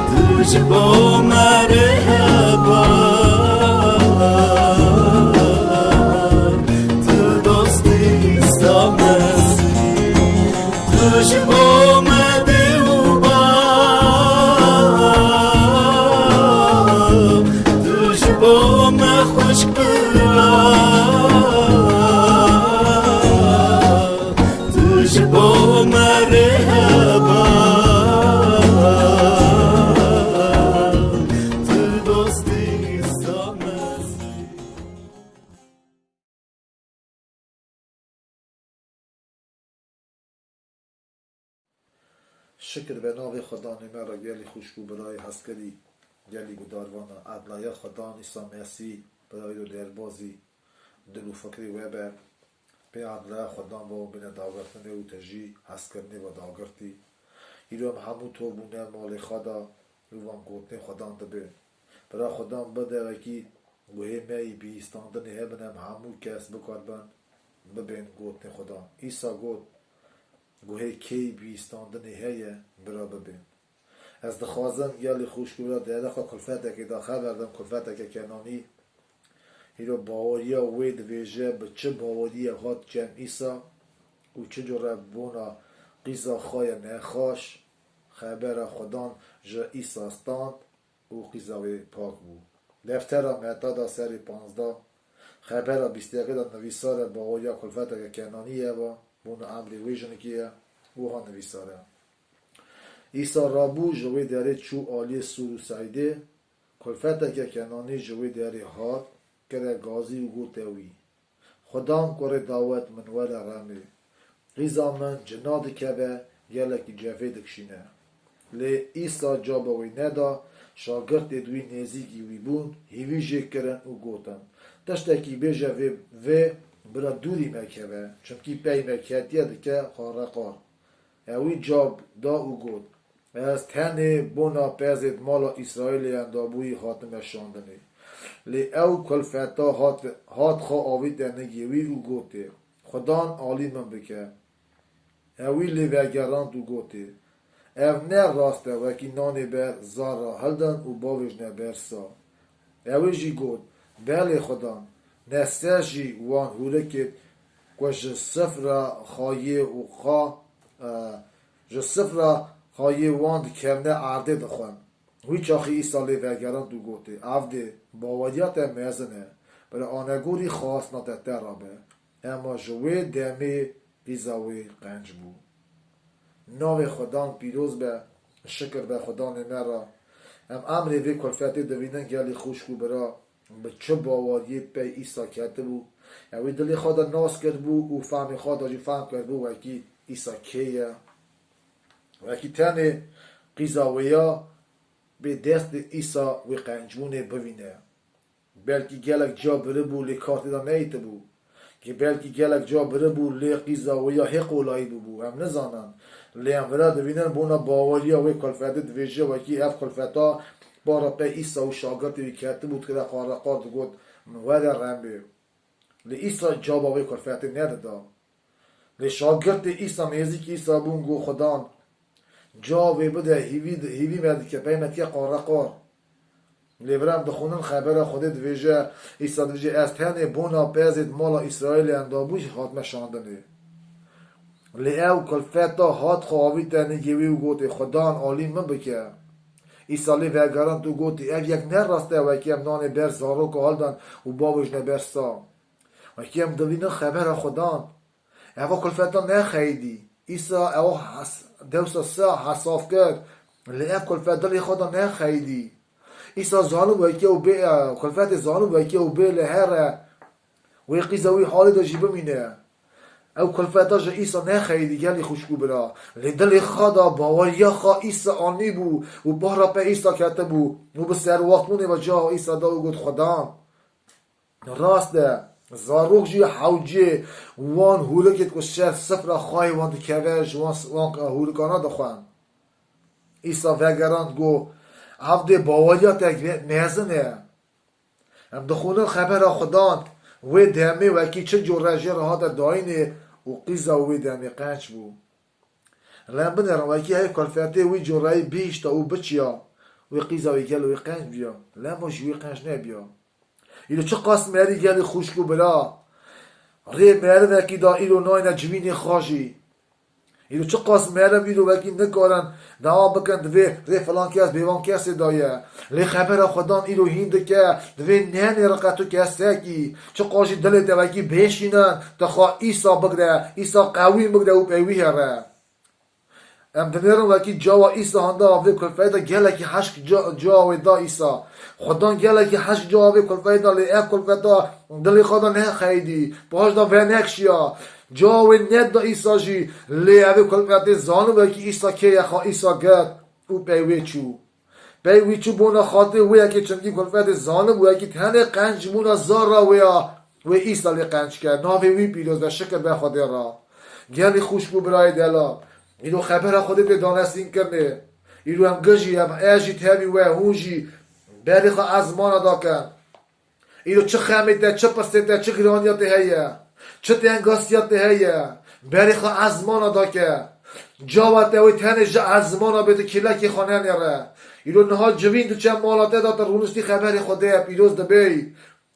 Tu ji bo me rêheba, tu dostî samezî. Tu ji bo me dê û bav, tu ji bo me xwişk bira. Tu ji bo me rêheba, tu dostî samezî. Şikir be navê Xwedanê me re gelî xwişk û birayê hezkirî, gelî gudarvana. Edlaya Xwedan Îsa Mesîh, birayê û derbazî dil û fikrê we be. Pê edlaya Xwedan ve û bîne dagirtinê û te jî hezkirinê ve dagirtî. Îro em hemû tov bûne malê xwe de û van gotinê Xwedan dibên. Bira Xwedan bide wekî guhê me yî bihîstandinê hebin, em hemû kes bikaribin bibên gotinê Xwedan. Îsa got, guhê kê yî bihîstandinê heye, bira bibên. Ez dixwazim gelî xwişk û bira di dereqa kulfetekê de xeber bim, kulfeteke Kenanî. Îro baweriya wê divêje bi çi baweriyê hat cem Îsa û çi cure bona qîza xwe ye nexweş, xebera Xwedan ji Îsa stand û qîza wê pak bû. Deftera Meta de serê panzdeh, xebera bîst û yekê de nivîsar e, baweriya kulfeteke Kenanî ye va, bona emrê wê jinikê ye, wiha nivîsar e. Îsa rabû ji wê derê çû aliyê Sûr û Seîdê, kulfeteke Kenanî ji wê derê hat, kire gazî û gote wî, Xwedan kurê Dawid, min were remê. Qîza min cina dikeve, gelekî cevê dikişîne. Lê Îsa caba wî neda, şagirtêd wî nêzîkî wî bûn, hîvî jê kirin û gotin, Tiştekî bêje vê, vê bira dûrî me keve, çimkî pey me ketiye dike qareqar. Ewî cab da û got, Ez tenê bona pezêd mala Îsraîlê endabûyî hatime şandinê. Lê ew kulfeta hat, hat xwe avîte nigê wî û gotê, Xudan alî min bike. Ewî lê vegerand û gotê, Ev ne rast e, wekî nanê ber zara hildin û bavêjne ber sa. Ewî jî got, Belê Xudan, ne ser jî wan hûrikêd ku ji sifra xayê û xa, e, ji sifra xayê wan dikevne erdê dixwin. Wî çaxî Îsa lê vegerand û gotê, Avdê, baweriya te mezin e, bila anegorî xasna te te ra be. Ema ji wê demê qîza wê qenc bû. Navê Xudan pîroz be, şikir be Xudanê me re. Em emrê vê kulfetê divînin gelî xwişk û bira, bi çi baweriyê pey Îsa ketibû. Ewî dilê xwe de nas kiribû û fehmê xwe de jî fehm kiribû wekî Îsa kê ye. Wekî tenê qîza wê ya bê destê Îsa wê qencbûnê bivîne. Belkî gelek ca biribû lê kartê de neytibû. Kê belkî gelek ca biribû lê qîza wê ya hê qolayî bûbû. Em nizanin. Lê em vira divînin bona baweriya wê kulfetê divêje wekî ev kulfeta para pey Îsa û şagirtê wî ketibû dikire qareqar digot, Min were rembê. Lê Îsa caba wê kulfetê nedida. Lê şagirtê Îsa nêzîkî Îsa bûn got, Xudan, ca wê bide, hîvî, hîvî me dike, pey me dike qareqar. Lê vira em dixwînin xebera Xwedê divêje, Îsa divêje, Ez tenê bona pezêd mala Îsraîlê endabûyî hatime şandinê. Lê ew kulfeta hat xwe avîte nigê wî û gotê, Xudan alî min bike. Îsa lê vegerand û gotê, Ev yek ne rast e, wekî em nanê ber zaroka hildan û bavêjne ber sa. Wekî em divînin xebera Xudan. Eva kulfeta nexeyidî. Îsa ew hes-, dewsa sa hesaf kir. Lê ev kulfet dilê xwe de nexeyidî. Îsa zanibû wekî ew bê, kulfetê zanibû wekî ew bê li here. Wê qîza wî halê de jî bimîne. Ew kulfeta ji Îsa nexeyidî gelî xwişk û bira. Lê dilê xwe de baweriya xwe Îsa anîbû û bahra pey Îsa ketibû û bi serwextbûnê ve cawa Îsa da û got, Xudan. Rast e, zarok jî hewcê wan hûrikêd ku ser sifra xayê wan dikeve, ji wan, wan hûrikana dixwin. Îsa vegerand got, Ev dê baweriya te mezin e. Em dixwînin xebera Xudan, wê demê wekî çi cure jê re hate dayînê û qîza wê demê qenc bû. Lem binêrin, wekî hey kulfetê wî cureyî bihişta û biçiya, wê qîza wê gelo wê qenc biya, lema ji wê qenc nebiya. Îro çiqas merî gelî xwişk û bira, rê merivekî da îro nayne civînê xwe jî. Îro çiqas meriv îro wekî nikarin dewa bikin, divê rê filan kes bêvan kesê daye. Lê xebera Xudan îro hîn dike, divê nenêre qet tu kesekî. Çiqas jî dilê te wekî bêşînin, tu xwe Îsa bigre, Îsa qewîn bigre û pey wî here. Em dinêrin wekî cawa Îsa handa vê kulfeyê de gelekî hişk ca, cawa wê da Îsa. Xudan gelekî hişk cawa vê kulfeyê da, lê ev kulfeta dilê xwe de nexeyidî. Paş de venekşiya. Cawa wê neda Îsa jî, lê evê kulfetê zanibû wekî Îsa kê ye, xwe Îsa girt û pey wê çû. Pey wî çû bona xatirê wê yekê, çimkî kulfetê zanibû wekî tenê qenc bûna zara wê ya, wê Îsa lê qenc ke. Navê wî pîroz be, şikir be Xwedê re. Gelî xwişk û birayê delal. Îro xebera Xwedê tê danesîn kirinê. Îro em gijî, em ez jî tevî we, hûn jî berê xwe ezmana dakin. Îro çi xemê te, çi pirsê te, çi giraniya te heye, çi tengasiya te heye, berê xwe ezmana dake. Cawa te wê tenê ji ezmana bê, tu kêlekê xwe nenêre. Îro niha civîn diçe mala te de, tu rûniştî xeberê Xwedê ye, pîroz dibêy.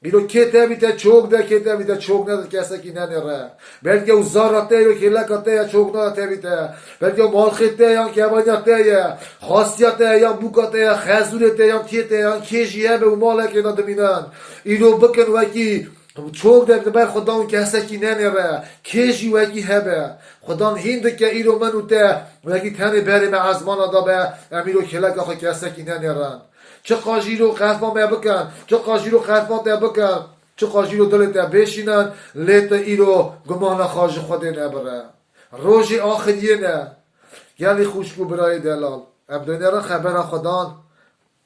Îro kê tevî te çok de, kê tevî te çok nede, kesekî nenêre. Belkî ew zara te yo, kêleka te ya çok nade tevî te. Belkî ew malxê te yan kevaniya te ye. Xastiya te ye, yan bûka te ye, xezûrê te yan tiyê te ye, yan kê jî hebe û malekê de dimînin. Îro bikin wekî çok de, di ber Xudan kesekî nenêre. Kê jî wekî hebe. Xudan hîn dike îro min û te wekî tenê berê me ezmana de be. Em îro kêleka xwe kesekî nenêrin. Çiqa jî îro qerfa me bikin, çiqa jî îro qerfa te bikin. Çiqa jî îro dilê te bêşînin, lê tu îro gumana xwe ji Xwedê nebire. Rojê axiriyê ne. Gelî xwişk û birayê delal. Em dinêrin xebera Xudan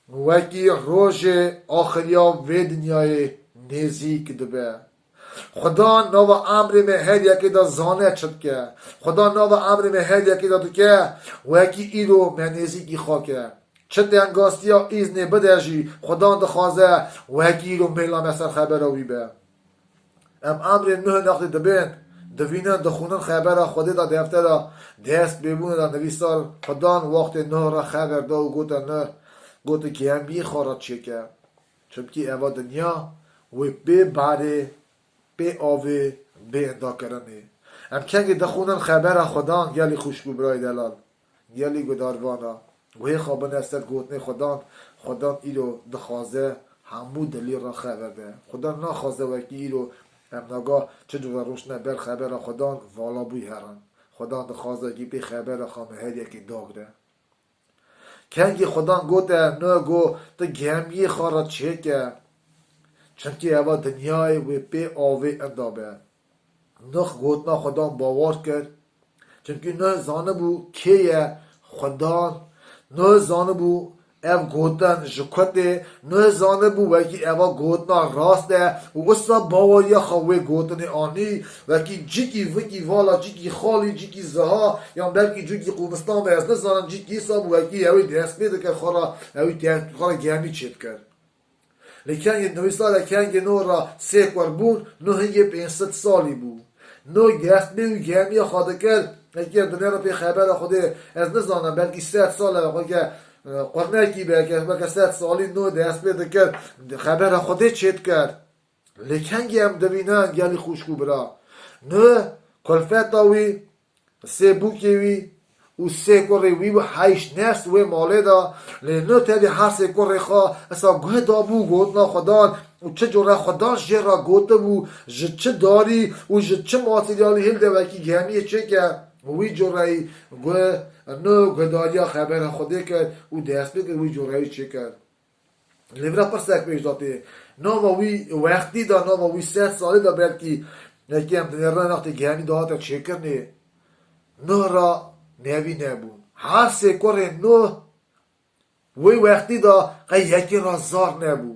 wekî rojê axiriya vê dinyayê nêzîk dibe. Xudan nava emrê me her yekê de zane çi dike. Xudan nava emrê me her yekê de dike wekî îro me nêzîkî xwe ke. Çi tengastiya îznê bide jî, Xudan dixwaze wekî îro mêla me ser xebera wî be. Em emrên Nuh nextê dibên, divînin, dixwînin xebera Xwedê de deftera dest pêbûnê de nivîsar Xudan wextê Nuh re xeber da û gote Nuh, gote gemiyê xwe re çêke. Çimkî eva dinya wê pê barê, pê avê, bê indakirinê. Em kengê dixwînin xebera Xudan gelî xwişk û birayê delal. Gelî gudarvana, wê xwe bine ser gotinê Xudan, Xudan îro dixwaze hemû dilî re xeber de. Xudan naxwaze wekî îro em naga çi cure rûniştine ber xebera Xudan vala bûyî herin. Xudan dixwaze wekî pê xebera xwe me her yekê dagre. Kengî Xudan gote Nuh, go, tu gemiyê xwe re çêke. Çimkî eva dinyayê wê pê avê inda be. Nuh gotina Xudan bawer kir. Çimkî Nuh zanibû kê ye Xudan. Nuh zanibû ev gotin ji ku tê. Nuh zanibû wekî eva gotina rast e û wisa baweriya xwe wê gotinê anî. Wekî cikî vikî vala cikî xalî, cikî ziha yan belkî cikî qûmistan be, ez nizanim cikî wisa bû, wekî ew ê dest pê dikir xwe re, ew ê te-, xwe re gemî çêdikir. Lê kengê nivîsar e, kengê Nuh re sê kur bûn, Nuh hingê pênc sed salî bû. Nuh dest pê wî gemiya xwe dikir, heke dinêre pê xebera Xwedê, ez nizanim, belkî sed sal e, xwe ke, e, qurnekî be, ke, weke sed salî Nuh dest pê dikir, xebera Xwedê çêdikir. Lê kengê em dibînin gelî xwişk û bira. Nuh kulfeta wî sê bûkê wî û sê kurê wî û heşt nefs wê malê de, lê Nuh tevî her sê kurê xwe esa guh dabû gotina Xudan û çi cure Xudan jê re gotibû, ji çi darî û ji çi materyalî hilde wekî gemiyê çêke, wî cureyî guh, Nuh guhdariya xebera Xwedê kir û dest pê kir wî cureyî çêkir. Lê vira pirsek pêş de tê. Nava wî wextî de, nava wî sed salî de belkî, belkî em dinêrin wextê gemî dihate çêkirinê, Nuh re nevî nebû. Her sê kurê Nuh wê wextî de qey yekê re zar nebû.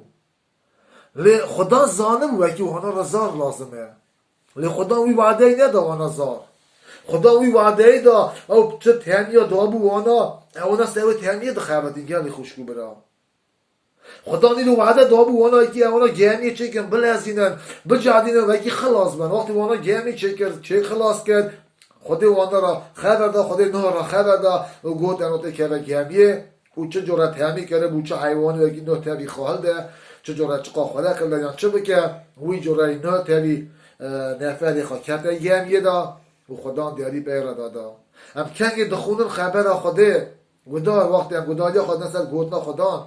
Lê Xudan zanibû wekî wana re zar lazim e. Lê Xudan wî wadeyî neda wana zar. Xudan wî wadeyî da, ew çi temiya dabû wana, ew wana ser wê temiyê dixebitin gelî xwişk û bira. Xudan îro wade dabû wana ki wana gemiyê çêkin, bilezînin, bicadînin, wekî xilas bin. Wextê wana gemî çêkir, çê xilas kir. Xwedê wana ra xeber da, Xwedê Nuh ra xeber da û got, eno tê keve gemiyê û çi cure temî kiribû, çi heywanî wekî Nuh tevî xwe hilde, çi cure çiqa xwele kirde yan çi bike, wî cure Nuh tevî, e, neferê xwe kete gemiyê da û Xudan diyarî pey re da da. Em kengê dixwînin xebera Xwedê. Gudar, wextê em gudariya xwe dine ser gotina Xudan,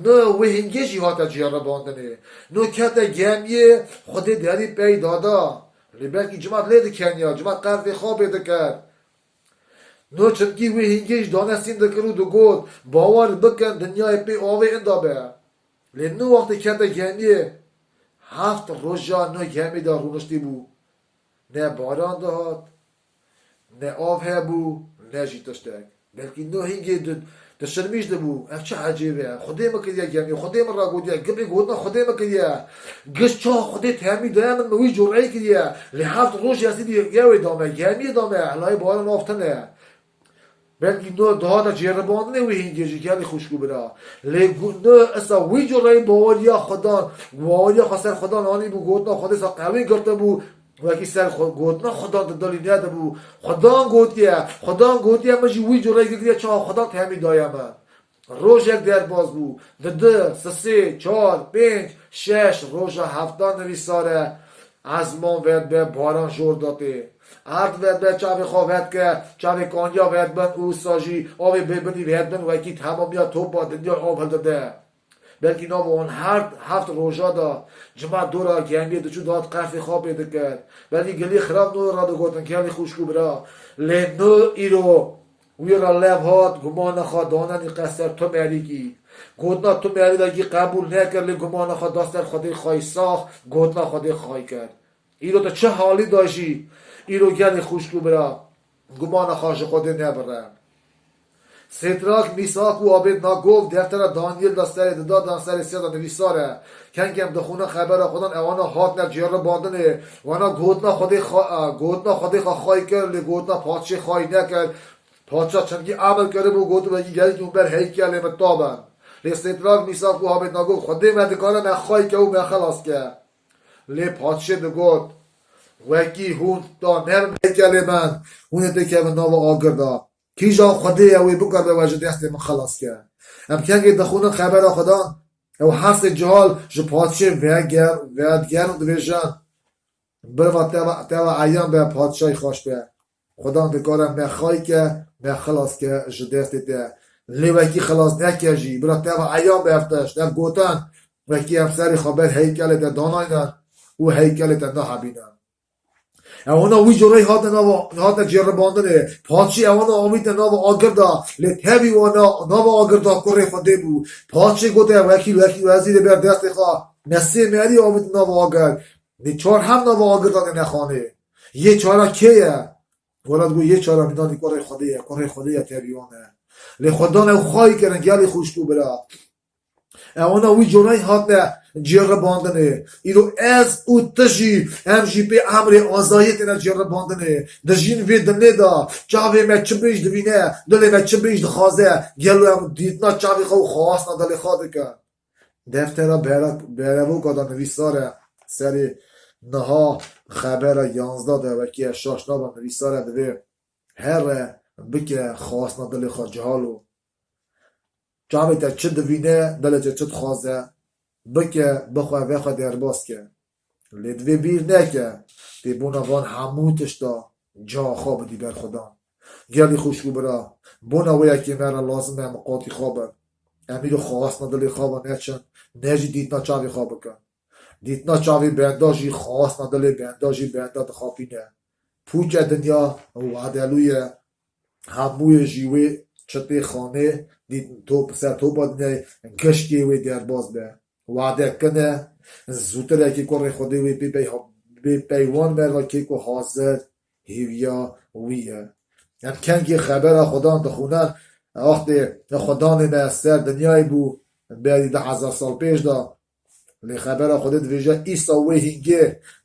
Nuh wê hingê jî hate ceribandinê. Nuh kete gemiyê, Xwedê derî pey dada. Lê belkî cimat lê dikeniya, cimat qerfê xwe bê dikir. Nuh çimkî wê hingê jî dane sîn dikir û digot, bawer bikin, dinyayê pê avê inda be. Lê Nuh wextê kete gemiyê, heft roja Nuh gemî de rûniştî bû. Ne baran dihat, ne av hebû, ne jî tiştek. Belkî Nuh hingê di, dişirmîş dibû. Ev çi ecêb e? Xwedê min kiriye gemî, Xwedê min ragotiye, gibê gotina Xwedê min kiriye. Giş çawa Xwedê temî daye min, min wî cureyî kiriye. Lê heft roj ez êdî yewê dame, gemiyê dame, helayê baran av tune. Belkî Nuh dihate ceribandinê wê hingê jî gelî xwişk û bira. Lê gu-, Nuh esa wî cureyî baweriya Xudan, baweriya xwe ser Xudan anîbû, gotina Xwedê sa qewî girtibû, wekî ser xwe, gotina Xudan di dilî nedibû. Xudan gotiye, Xudan gotiye, min jî wî cureyî kiriye, çawa Xudan temî daye min. Rojek derbas bû. Di du, sisê, çar, pênc, şeş, roja heftan nivîsar e. Ezman vedbe, baran jor datê. Erd vedbe, çavê xwe vedke, çavê kaniya vedbin û wisa jî avê bêbinî vedbin wekî temamiya topa dinya av hildide. Belkî nava wan her heft roja de cima dora gemiyê diçû dihat qerfê xwe pê dikir. Belkî gilî xirab Nuh ra digotin, gelî xwişk û bira. Lê Nuh îro wî re lev hat, gumana xwe dane nîqe ser tu merîkî. Gotina tu merî de kî qebûl nekir, lê gumana xwe da ser Xwedê xwe yî sax, gotina Xwedê xwe yî kir. Îro tu çi halî de jî, îro gelî xwişk û bira. gumana xwe ji Xwedê nebire. Sêdrak, Mîsak û Abêdnago deftera Danyêl de serê didadan serê sêda nivîsar e. Kengê em dixwînin xebera Xwedan ewana hatine cêribandinê. Wana gotina Xwedê xa-, e, gotina Xwedê xwe xayî kir, lê gotina padşê xayî nekir. Padşa çimkî emir kiribû, gotibû, wekî gelkî hûn ber heykelê min tabin. Lê Sêdrak, Mîsak û Abêdnago, Xwedê me dikare me xayî ke û me xelas ke. Lê padşê digot, wekî hûn ta nebin heykelê min, hûn ê têkevin nava agir de. Kîjan Xwedê ye wê bikare we ji destê min xelas ke? Em kengê dixwînin xebera Xwedan, ew hersê cihal ji padşê veger-, vedigerin û dibêjin, Birva te ve, te ve eyan be, padşahî xweş be. Xudan dikare me xayî ke, me xilas ke ji destê te. Lê wekî xilas neke jî, bira te ve eyan be ev tişt, ev gotin, wekî em serê xwe ber heykelê te danaynin û heykelê te nahebînin. Ewana wî coreyî hate nava, hate cêribandinê. Padşê ewana avîte nava agir de, lê tevî wana nava agir de kurê Xwedê bû. Padşê gote, wekîl, wekîl wezîrê ber destê xwe. Me sê merî avîte nava agir. Lê çar heb nava agir de nexanê. Yê çara kê ye? Wela digo yê çara mînanî kurê Xwedê ye, kurê Xwedê ye tevî wan e. Lê Xwedan ew xayî kirin gelî xwişk û bira. Ewana wî corayî hatine cêribandinê. Îro ez û tu jî, em jî pê emrê azayê têne cêribandinê. Dijîn vê dinê de çavê me çi bêj divîne, dilê me çi bêj dixwaze, gelo em dîtina çavê xwe û xwastina dilê xwe dikin. Deftera bere-, berevoka de nivîsar e, serê niha xebera yanzdeh de wekî ez şaş nabim nivîsar e, divê here bike xwastina dilê xwe cihalo. Çavê te çi divîne, dilê te çi dixwaze, bike, bixwe, vexwe derbas ke. Lê divê bîr neke, tê bona van hemû tişta caxa xwe bidî ber Xudan. Gelî xwişk û bira, bona wê yekê me re lazim e em miqatî xwe bin. Em îro xwastina dilê xwe ve neçin, ne jî dîtina çavê xwe bikin. Dîtina çavê benda jî xwastina dilê benda jî benda dixapîne. Pûçe dinya wadelû ye. Hemûyê jî wê çitê xanê dît top, ser topa dinyayê gişkê wê derbas be. Wade kin e, zûtirekî kurê Xwedê wê bê pey-, bê peywan merva kê ku hazir hêviya wî ye. Em kengê xebera Xudan dixwînin, wextê Xudanê me ser dinyayê bû, berî du hezar sal pêş de, Lê xebera Xwedê dibêje, Îsa wê hîngê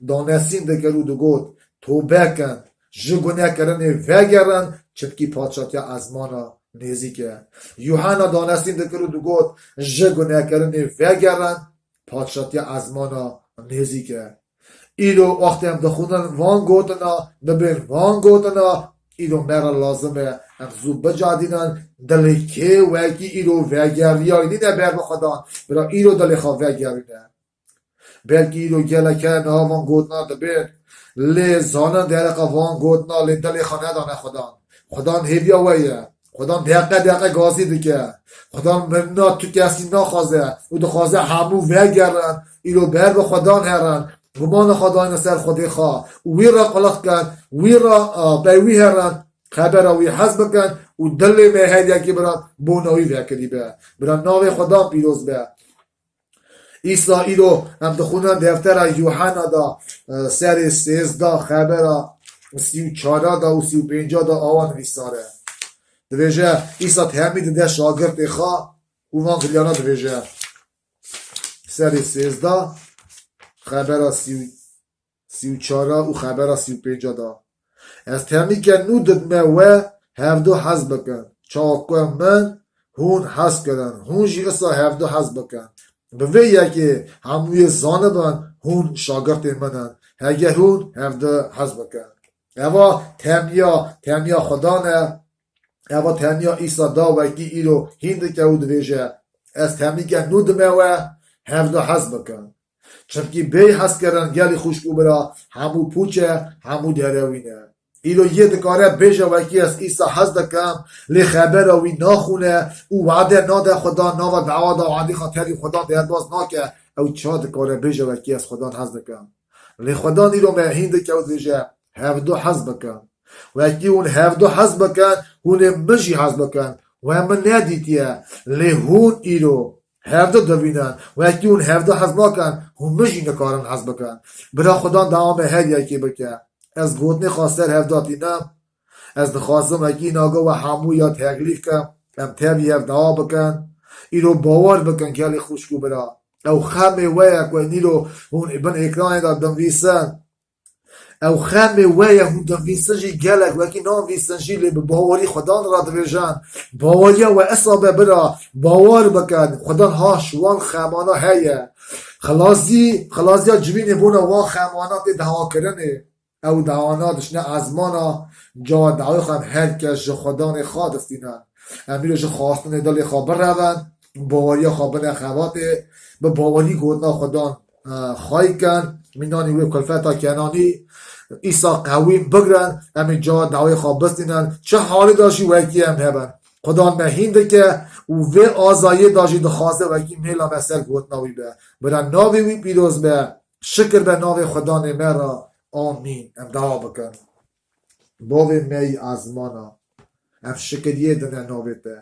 danesîn dikir û digot, Tobe kin, ji gunekirinê vegerin, çimkî padşatiya ezmana nêzîk e. Yuhanna danesîn dikir û digot, Ji gunekirinê vegerin, padşatiya ezmana nêzîk e. Îro wextê em dixwînin van gotina, dibên van gotina, îro me re lazim e em zû bicadînin, dilê kê wekî îro vegeriyayî nîne ber bi Xudan, bira îro dilê xwe vegerîne. Belkî îro gelek hene niha van gotina dibên, lê zanin dereqa van gotina lê dilê xwe nedane Xudan. Xudan hêviya we ye. Xudan deqe deqe gazî dike. Xudan mirina tu kesî naxwaze û dixwaze hemû vegerin, îro ber bi Xudan herin, gumana xwe dayne ser Xwedê xwe û wî re qulix kin, wî re, a, pey wî herin, xebera wî hez bikin û dilê me her yekî bira bona wî vekirî be. Bira navê Xudan pîroz be. Îsa îro em dixwînin deftera Yuhena de, e, serê sêzdeh xebera sî û çara de û sî û pênca de awa nivîsar e. Dibêje, Îsa temî dide şagirtê xwe û van gilyana dibêje. Serê sêzdeh xebera sî û sî û çara û xebera sî û pênca da. Ez temîke nû didme we hevdu hez bikin. Çawa ku min hûn hez kirin, hûn jî isa hevdu hez bikin. Bi vê yekê hemûyê zanibin hûn şagirtê min in. Heger hûn hevdu hez bikin. Eva temiya, temiya Xudan e. Eva temiya Îsa da wekî îro hîn dike û dibêje, Ez temîke nû dime we hevdu hez bikin. Çimkî bêyî hezkirin gelî xwişk û bira hemû pûç e, hemû derewîn e. Îro yê dikare bêje wekî ez Îsa hez dikim, lê xebera wî naxwîne û wade nade Xudan, nava dawa da wadî xwe tevî Xudan derbas nake, ew ça dikare bêje wekî ez Xudan hez dikim. Lê Xudan îro me hîn dike û dibêje, Hevdu hez bikin. Wekî hûn hevdu hez bikin, hûn ê min jî hez bikin. We min nedîtiye, lê hûn îro hevdu dibînin. Wekî hûn hevdu hez nakin, hûn min jî nikarin hez bikin. Bira Xudan dewamê her yekê bike. Ez gotinê xwe ser hevda tînim. Ez dixwazim wekî nago we hemû ya teklîf ke, em tevî hev dewa bikin. Îro bawer bikin gelê xwişk û bira. Ew xemê we ye ku nîro hûn bin êkranê de dinvîsin. Ew xemê we ye hûn dinvîsin jî gelek wekî nanvîsin jî lê bi bawerî Xudan re dibêjin. Baweriya we esa be bira. Bawer bikin. Xudan ha ji wan xemana heye. Xilazî, xilaziya civînê bona wan xemana tê dewakirinê. Ew dawana dişine ezmana, cawa dawê xwe em her kes ji Xwedanê xwe distînin. Em îro ji xwastinê dilê xwe birevin, baweriya xwe bine xebatê, bi bawerî gotina Xwedan, e, xwey kin, mînanî wê kulfeta Kenanî, Îsa qewîn bigrin, em ê cawa dawê xwe bistînin, çi halê de jî wekî em hebin. Xudan me hîn dike û vê azayiyê de jî dixwaze wekî mêla me ser gotina wî be. Bira navê wî pîroz be. Şikir be navê Xudanê me re. Amîn. Em dua bikin. Bavê me yî ezmana, em şikiriyê dine navê te.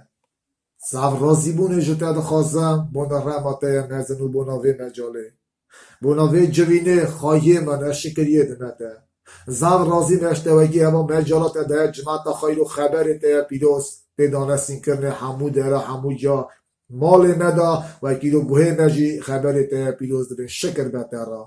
Zaf razîbûnê ji te dixwazim, bona rema te ye mezin û bona vê mecalê. Bona vê civînê xayê min, ez şikiriyê dime te. Zaf razî me ji te wekî hema mecala te de ye, cimata xayr û xeberê te ye pîroz, tê danesînkirinê hemû dera, hemû ca. Malê me de wekî do guhê me jî xeberê te ye pîroz dibin. Şikir be te re.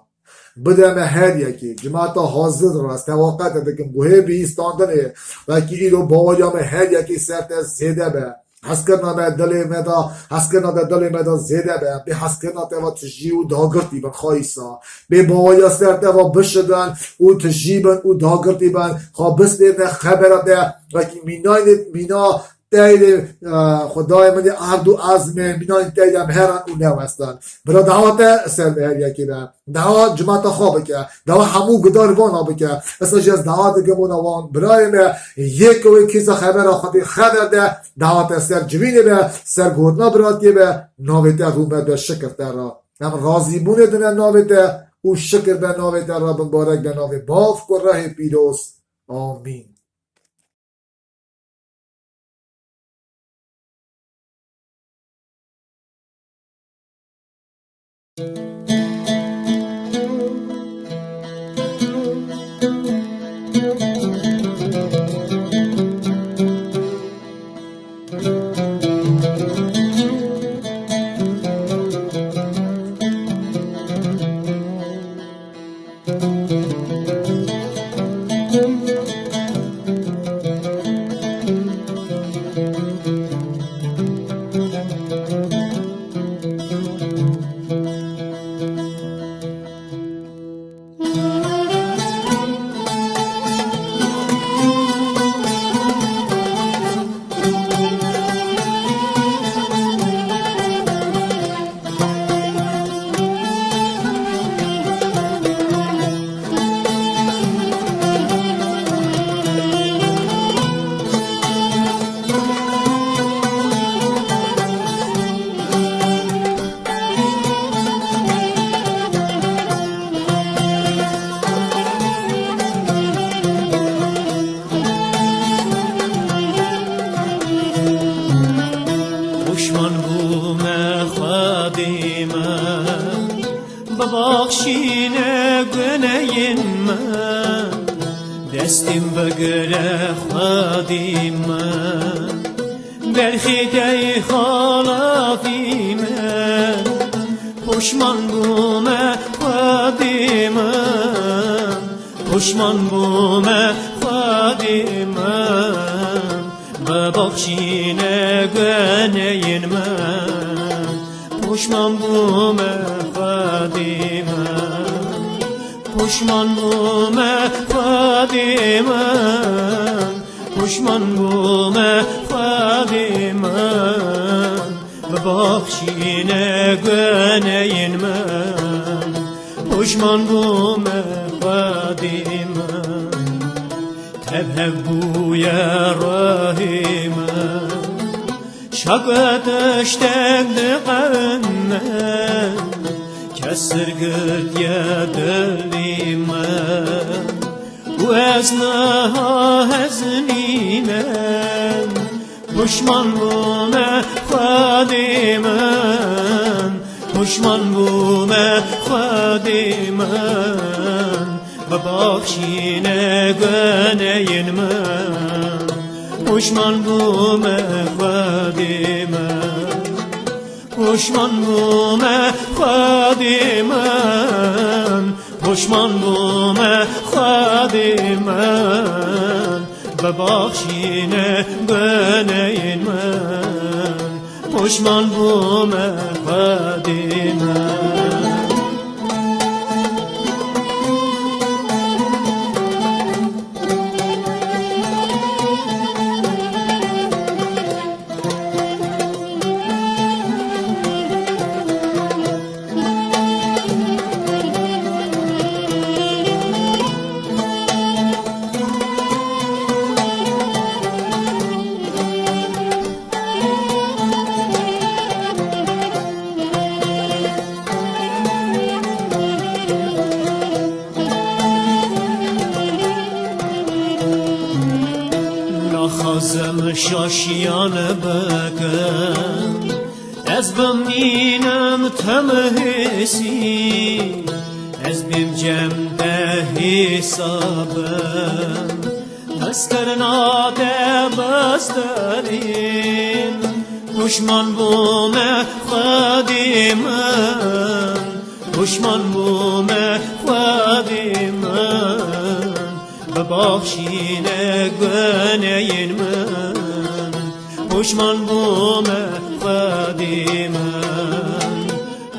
Bide me her yekê. Cimata hazir re. Ez tevaqete dikim. Guhê bihîstandinê. Wekî îro baweriya me her yekê ser te zêde be. Hezkirina me dilê me de, hezkirina te dilê me de zêde be. Bê hezkirina te ve tijî û dagirtî bin xayîsa. Bê baweriya ser te ve bişidin û tijî bin û dagirtî bin. Xwe bistêrine xebera te. Wekî mînayê, mîna Teyrê, e, Xwedayê min ê erd û ezmên, mînanî teyrê em herin û newestin. Bira dawa te ser me her yekê be. Dawa cimata xwe bike. Dawa hemû gudarvana bike. Esa jî ez dawa dikim ona wan birayê me yê ku wê kîsa xebera Xwedê xeber de, dawa te ser civînê be, ser gotina biratiyê be, navê te rûmet be şikir te re. Em razîbûnê dine navê te û şikir be navê te re, bimbarek be navê Bav, Kurehê pîroz. Amîn. Pişman bûme Xwedê min, bibexşîne guneyên min. Destê min bigire Xwedê min, berxê te yê xelatî min. Pişman bûme Xwedê min, pişman bûme Xwedê min, bibexşîne guneyên min. Pişman bûme Xwedê min, pişman bûme Xwedê min, pişman bûme Xwedê min. Bibexşîne guneyên min, pişman bûme Xwedê min. Tev hev bûye ruhê min, şaku tiştek diqewime, kes sir girtiye dilê min. Û ez niha hezin nîne, pişman bûme Xwedê min, pişman bûme Xwedê min, Bibexşîne guneyên min, pûşman bûme Xwedê min. Pûşman bûme Xwedê min, pûşman bûme Xwedê min. Bibexşîne guneyên min, pûşman bûme Xwedê min. Naxwazim şaşiyan bikim, ez bimînim tim hêsî, ez bêm cem te hêsabim. Hezkirina te bestirîn, pûşman bûme Xwedê min, pûşman bûme Xwedê min. Bibexşîne guneyên min, pûşman bûme Xwedê min.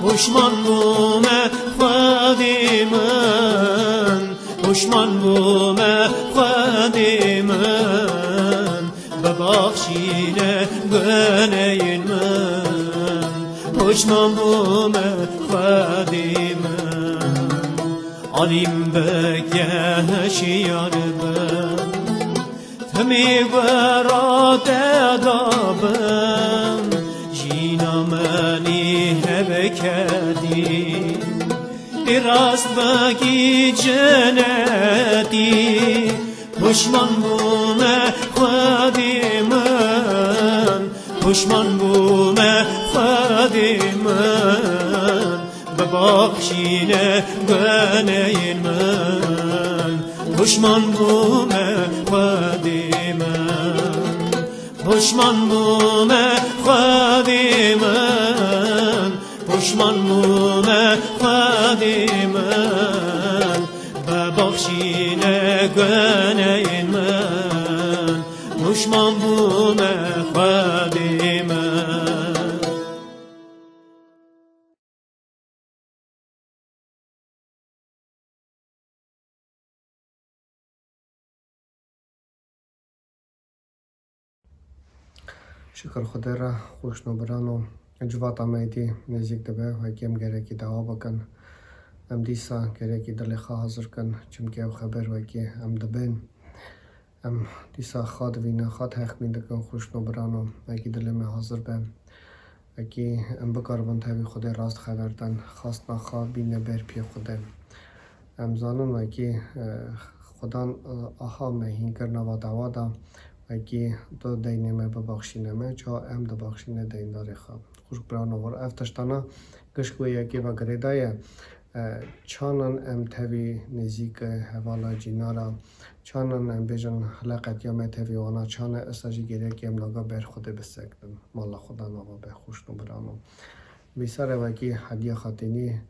Pûşman bûme Xwedê min, pûşman bûme Xwedê min. Bibexşîne guneyên min, pûşman bûme Xwedê min. Alîm bike hişyar bin, timî gora te dabim, jîna min î hev kedî. Ê rast bikî cinetî, pûşman bûme Xwedê min, pûşman bûme Xwedê min. Bibexşîne guneyên min, pûşman bûme Xwedê min. Pûşman bûme Xwedê min, pûşman bûme Xwedê min. Bibexşîne guneyên min, pûşman bûme Xwedê min. Şikir Xwedê re, xwişk û birano, civata me êdî nêzîk dibe, wekî em gerekî dewa bikin. Em dîsa gerekî dilê xwe hazir kin, çimkî ew xeber wekî em dibên. Em dîsa xwe divînin, xwe texmîn dikin, xwişk û birano, wekî dilê me hazir be. Wekî em bikaribin tevî Xwedê rast xeber den, xastina xwe bîne ber piyê Xwedê. Em zanin wekî, e, Xudan, e, aha me hîn kir nava dawa da, wekî tu deynê me bibexşîne me, ça em dibexşîne deyndarê xwe. Xwişk birano, wir ev tiştana gişk wê yekê ve girêdaye. E, çanan em tevî nêzîk, e, hevala cînara, çanan em bêjin hileqetiya me tevî wana çan e, esa jî gerekî em naga ber Xwedê bisekinin. Mala Xudan ava be, xwişk û birano. Vîsare wekî hediya xatînî,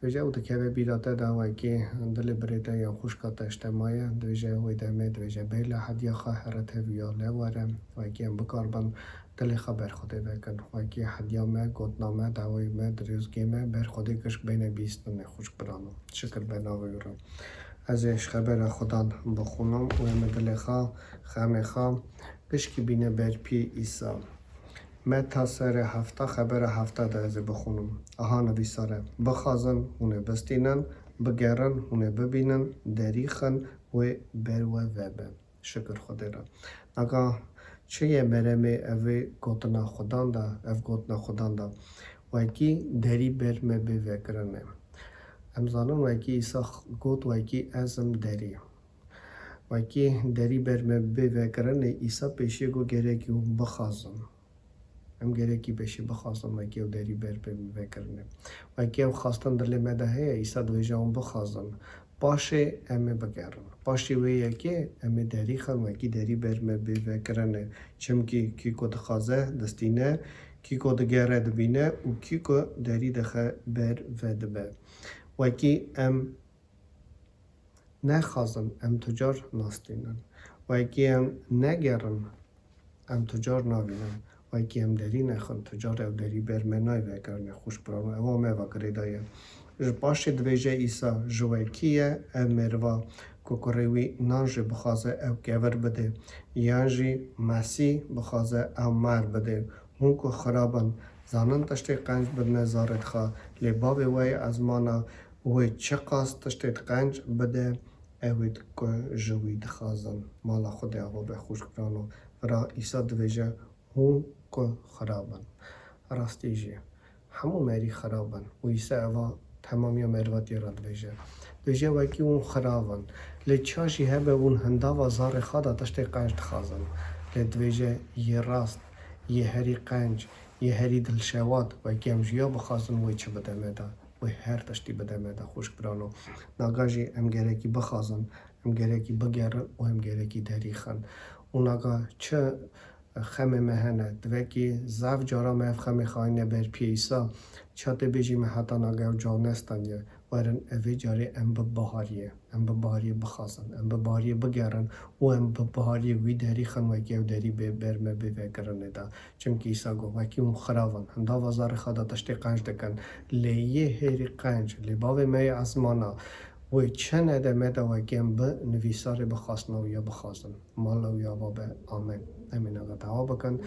vêje ew dikeve bîra te de wekî dilê birê te yan xwişka te ji te maye, divêje wê demê divêje bêle hediya xwe here tevî ya lê were, wekî em bikaribin dilê xwe ber Xwedê vekin. Wekî hediya me, gotina me, dawayê me, dirêzgê me ber Xwedê gişk bêne bîstinê, xwişk birano. Şikir be navê wî re. Ez ê ji xebera Xudan bixwînim û em ê dilê xwe, xemê xwe gişkî bîne ber pî Îsa. Meta serê hefta, xebera hefta de ez ê bixwînim. Aha nivîsare: Bixwazin, hûn ê bistînin, bigerin, hûn ê bibînin, derîxin, wê ber we vebe. Şikir Xwedê re. Naka çi ye meremê evê gotina Xudan de, ev gotina Xudan de? Wekî derî ber me bê vekirinê. Em zanin wekî Îsa got, wekî ez im derî. Wekî derî ber me bê vekirinê, Îsa pêşî got, gerekî hûn bixwazin. Em gerekî pêşî bixwazin, wekî ew derî ber bê vekirinê. Wekî ew xwestin dilê me de heye, Îsa dibêje hûn bixwazin. Paşê em ê bigerin. Paşê wê yekê em ê derî xin, wekî derî ber me bê vekirinê. Çimkî kî ku dixwaze distîne, kî ku digere dibîne û kî ku derî dixe ber vedibe. Wekî em nexwazin, em tu car nastînin. Wekî em negerin, em tu car nabînin. Wekî em derî nexin, tu car ew derî ber me nayê vekirinê, xwişk birano. Ewa me va girêdaye. Ji paşê dibêje Îsa, ji we kî ye ev meriva ku kurê wî nan jî bixwaze ew kevir bidê, yan jî Mesîh bixwaze ew mer bidê? Hûn ku xirab in, zanin tiştê qenc bidine zarê dixa, lê Bavê we yê ezmana wê çiqas tiştê qenc bide, ew ê ku ji wî dixwazin. Mala Xwedê ava be xwişk birano. Vira Îsa dibêje, hûn ku xirab in. Rastî jî, hemû merî xirab in û Îsa eva temamiya merivatiyê re dibêje. Dibêje, wekî hûn xirab in. Lê çiya jî hebe hûn hindava zarê xwe de tiştê qenc dixwazin. Lê dibêje, yê rast, yê herî qenc, yê herî dilşewat, wekî em ji ya bixwazin wê çi bide me de, wê her tiştî bide me de, xwişk birano. Naga jî em gerekî bixwazin, em gerekî bigerin û em gerekî derîxin. Û naga çi xemê me hene, divekî zaf cara me ev xemê xayîne ber piyê Îsa, ça tê bêjî me heta naga ew caw nestaniye, werin evê carê em bi bihariyê, em bi bihariyê bixwazin, em bi bihariyê bigerin û em bi bihariyê wî derîxin wekî ew derî bê ber me bê vekirinê de. Çimkî Îsa got, wekî hûn xirab in, hindava zarê xwe de tiştê qenc dikin, lê yê herî qenc, lê Bavê me yê ezmana wê çi nede me de wekî em bi nivîsarê bi xwestina wî ya bixwazin. Mala wî ava be. Amen. Em ê nava te ava bikin.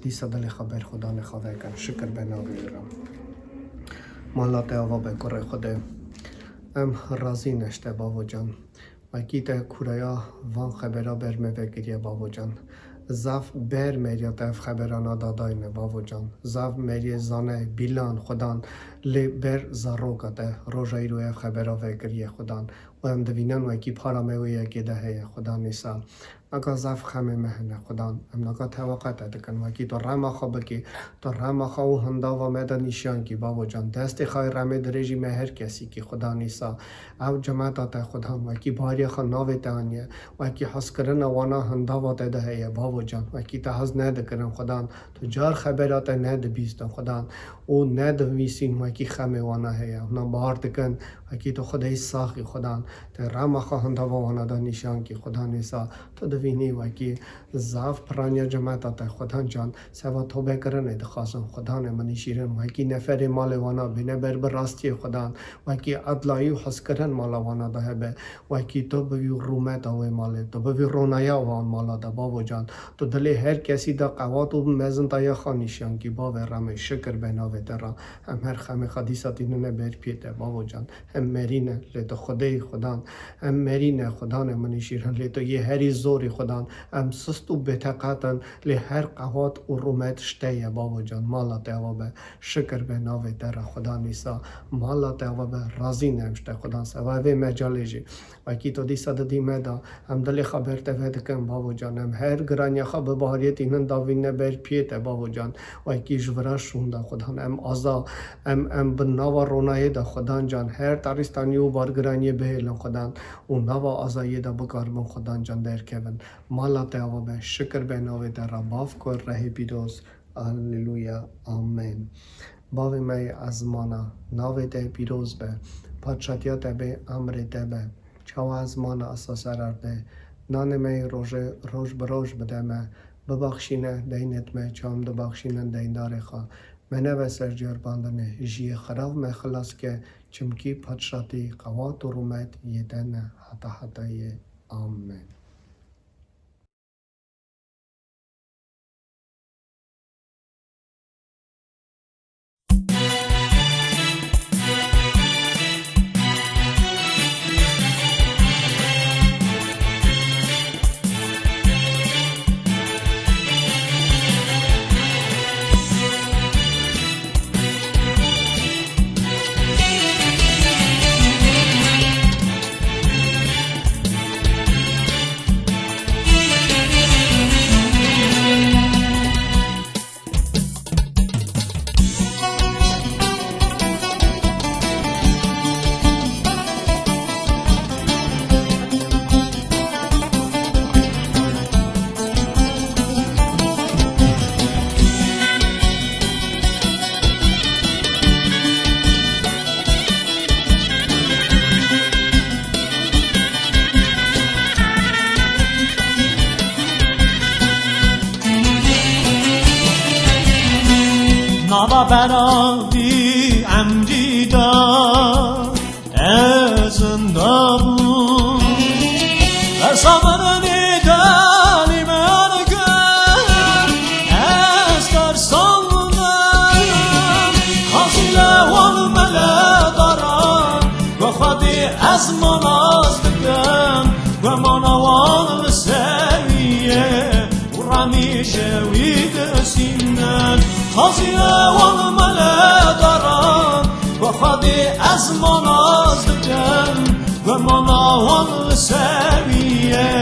Dîsa dilê xwe ber Xudanê xwe vekin. Şikir be navê wî re. Mala te ava be kurê Xwedê. Em razî ne ji te bavo can. Wekî te kûraya van xebera ber me vekiriye bavo can. Zaf ber meriya te ev xeberana dadayne bavo can. Zaf meriyê zane, bîlan, Xudan lê ber zaroka te roja îro ev xebera vekiriye Xudan. Û em divînin wekî para me wê yekê de heye, Xudan Îsa. Naga zaf xemê me hene, Xudan. Em naga tewaqa te dikin, wekî tu rema xwe bikî, tu rema xwe û hindava me de nîşan kî, bavo can. Destê xwe yê remê dirêjî me her kesî kî, Xudan Îsa. Ew cemeta te, Xudan, wekî bariya xwe navê te aniye, wekî hezkirina wana hindava te de heye, bavo can. Wekî te hez nedikirin, Xudan. Tu car xebera te nedibîstin, Xudan, û nedivîsîn wekî xemê wana heye. Hûna bar dikin, wekî tu Xwedê saxî, Xudan. Te rema xwe hindava wana de nîşan kî, Xudan Îsa. Tu divînî wekî zaf piraniya cemeta te, Xudan can, seva tobekirinê dixwazin, Xudanê min şîrin. Wekî neferê malê wana bîne ber bi rastiyê, Xudan. Wekî edlayî û hezkirin mala wana de hebe. Wekî tu bivî rûmeta wê malê, tu bivî ronaya wan mala de, bavo can. Tu dilê her kesî de qewat û mezintiya xwe nîşan kî, bavê remê, şikir be navê te re. Em her xemê xwe dîsa tînine ber piyê te, bavo can. Em merî ne, lê tu Xwedê yî, Xudan. Em merî ne, Xudanê min şîrin, lê tu yê herî zorî, Xudan. Em sist û bêteqet in, lê her qewat û rûmet ji te ye, bavo can. Mala te ava be. Şikir be navê te re, Xudan Îsa. Mala te ava be. Razî ne em ji te, Xudan. Seva vê mecalê jî. Wekî tu dîsa didî me de, em dilê xwe ber te vedikin, bavo can. Em her giraniya xwe bi bihariyê tînin davîne ber piyê te, bavo can. Wekî ji vira şûnda, Xudan, em aza, em, em bi nava ronayê de, Xudan can, her tarîstaniyê û bargiraniyê bihêlin, Xudan, û nava azayiyê de bikaribin, Xudan can, derkevin. Mala te ava be, şikir be navê te re, Bav, Kur, Rehê Pîroz. Alleluya. Amen. Bavê me yê ezmana, navê te pîroz be. Padşatiya te bê, emrê te be. Çawa ezmana esa ser erdê. Nanê me yê rojê roj bi roj bide me. Bibaxşîne deynêt me, çawa em dibaxşînin deyndarê xwe. Me neve ser carbandinê, ji yê xirav me xilas ke, çimkî padşatî, qewat û rûmet yê te ne heta hetayê. Amen. Bera vî emrî de ez zindabûm. Bersa min nêdanî min kir, ez tersandin. Qazî lewan meledaran, we Xwedê ez manas dikim, we mana wan li ser wî ye. Û remîje wî destînin. Qazî lewan meledaran, we Xwedê ez manas dikim, we mana wan li ser wî ye.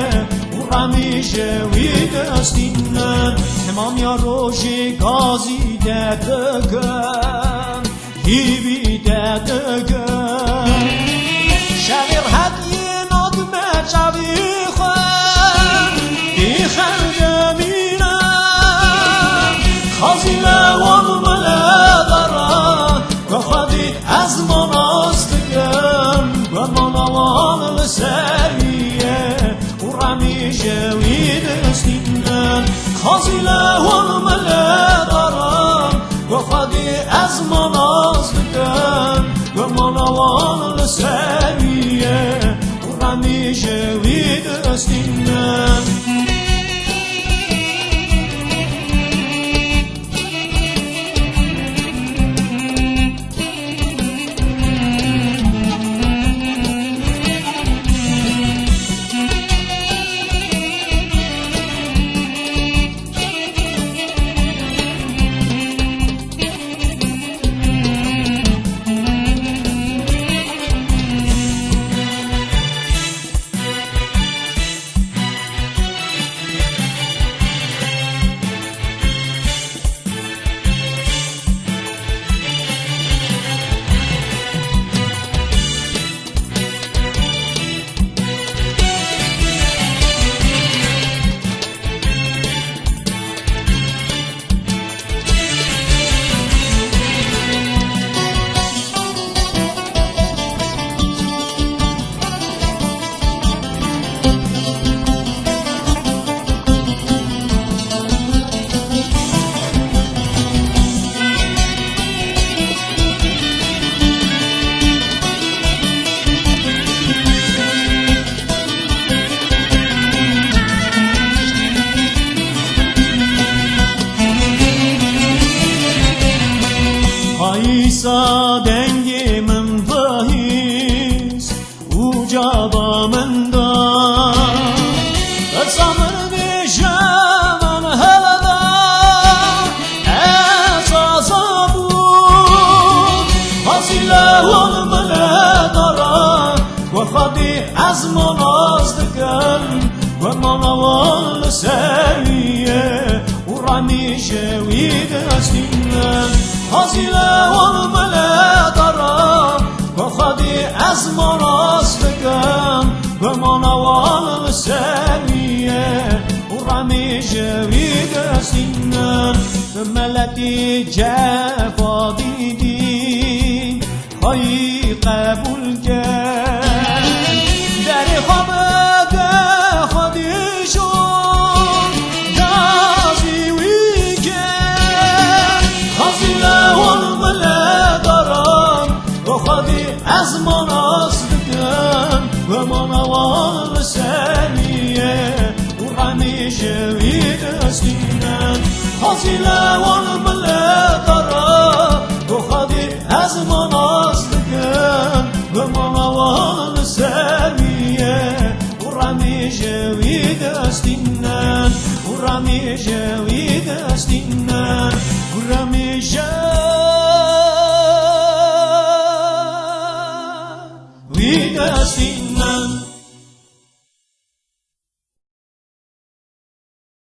Û remîje wî destînin. Hemamiya rojê gazî derdikim. Hîvî te dikim. Şevê rehet yê nadime çavî xwe, bî xew demîne. Xazî lewan meledaran, we Xwedê ez manas dikim, we mana wan li ser wî ye. Û remîje wî destînin. Xazî lewan meledaran, we Xwedê ez manas dikim, we mana wan li ser wî ye. Û remîje wî destînin. Payîsa dengê min bihîst û caba min da. Qesa min bêje min helda, ez aza bûm. Xazî lewan meledaran, we Xwedê ez manas dikim, we mana wan li ser wî ye. Û remîje wî destînin. Xazî lewan meledaran, we Xwedê ez manas dikim, we mana wan li ser wî ye. Û remîje wî destînin. Bi meletî cefa dîdî, Xweyî qebûl ke. Derê xwe bide Xwedî şo, gazî wî ke. Xazî lewan meledaran, we Xwedî ez manas dikim, we mana wan li ser wî ye. Û remîje wî destînin. Xazî lewan meledaran, we Xwedê ez manas dikim, we mana wan li ser wî ye. Û remîje wî destînin, û remîje wî destînin, û remîje wî destînin.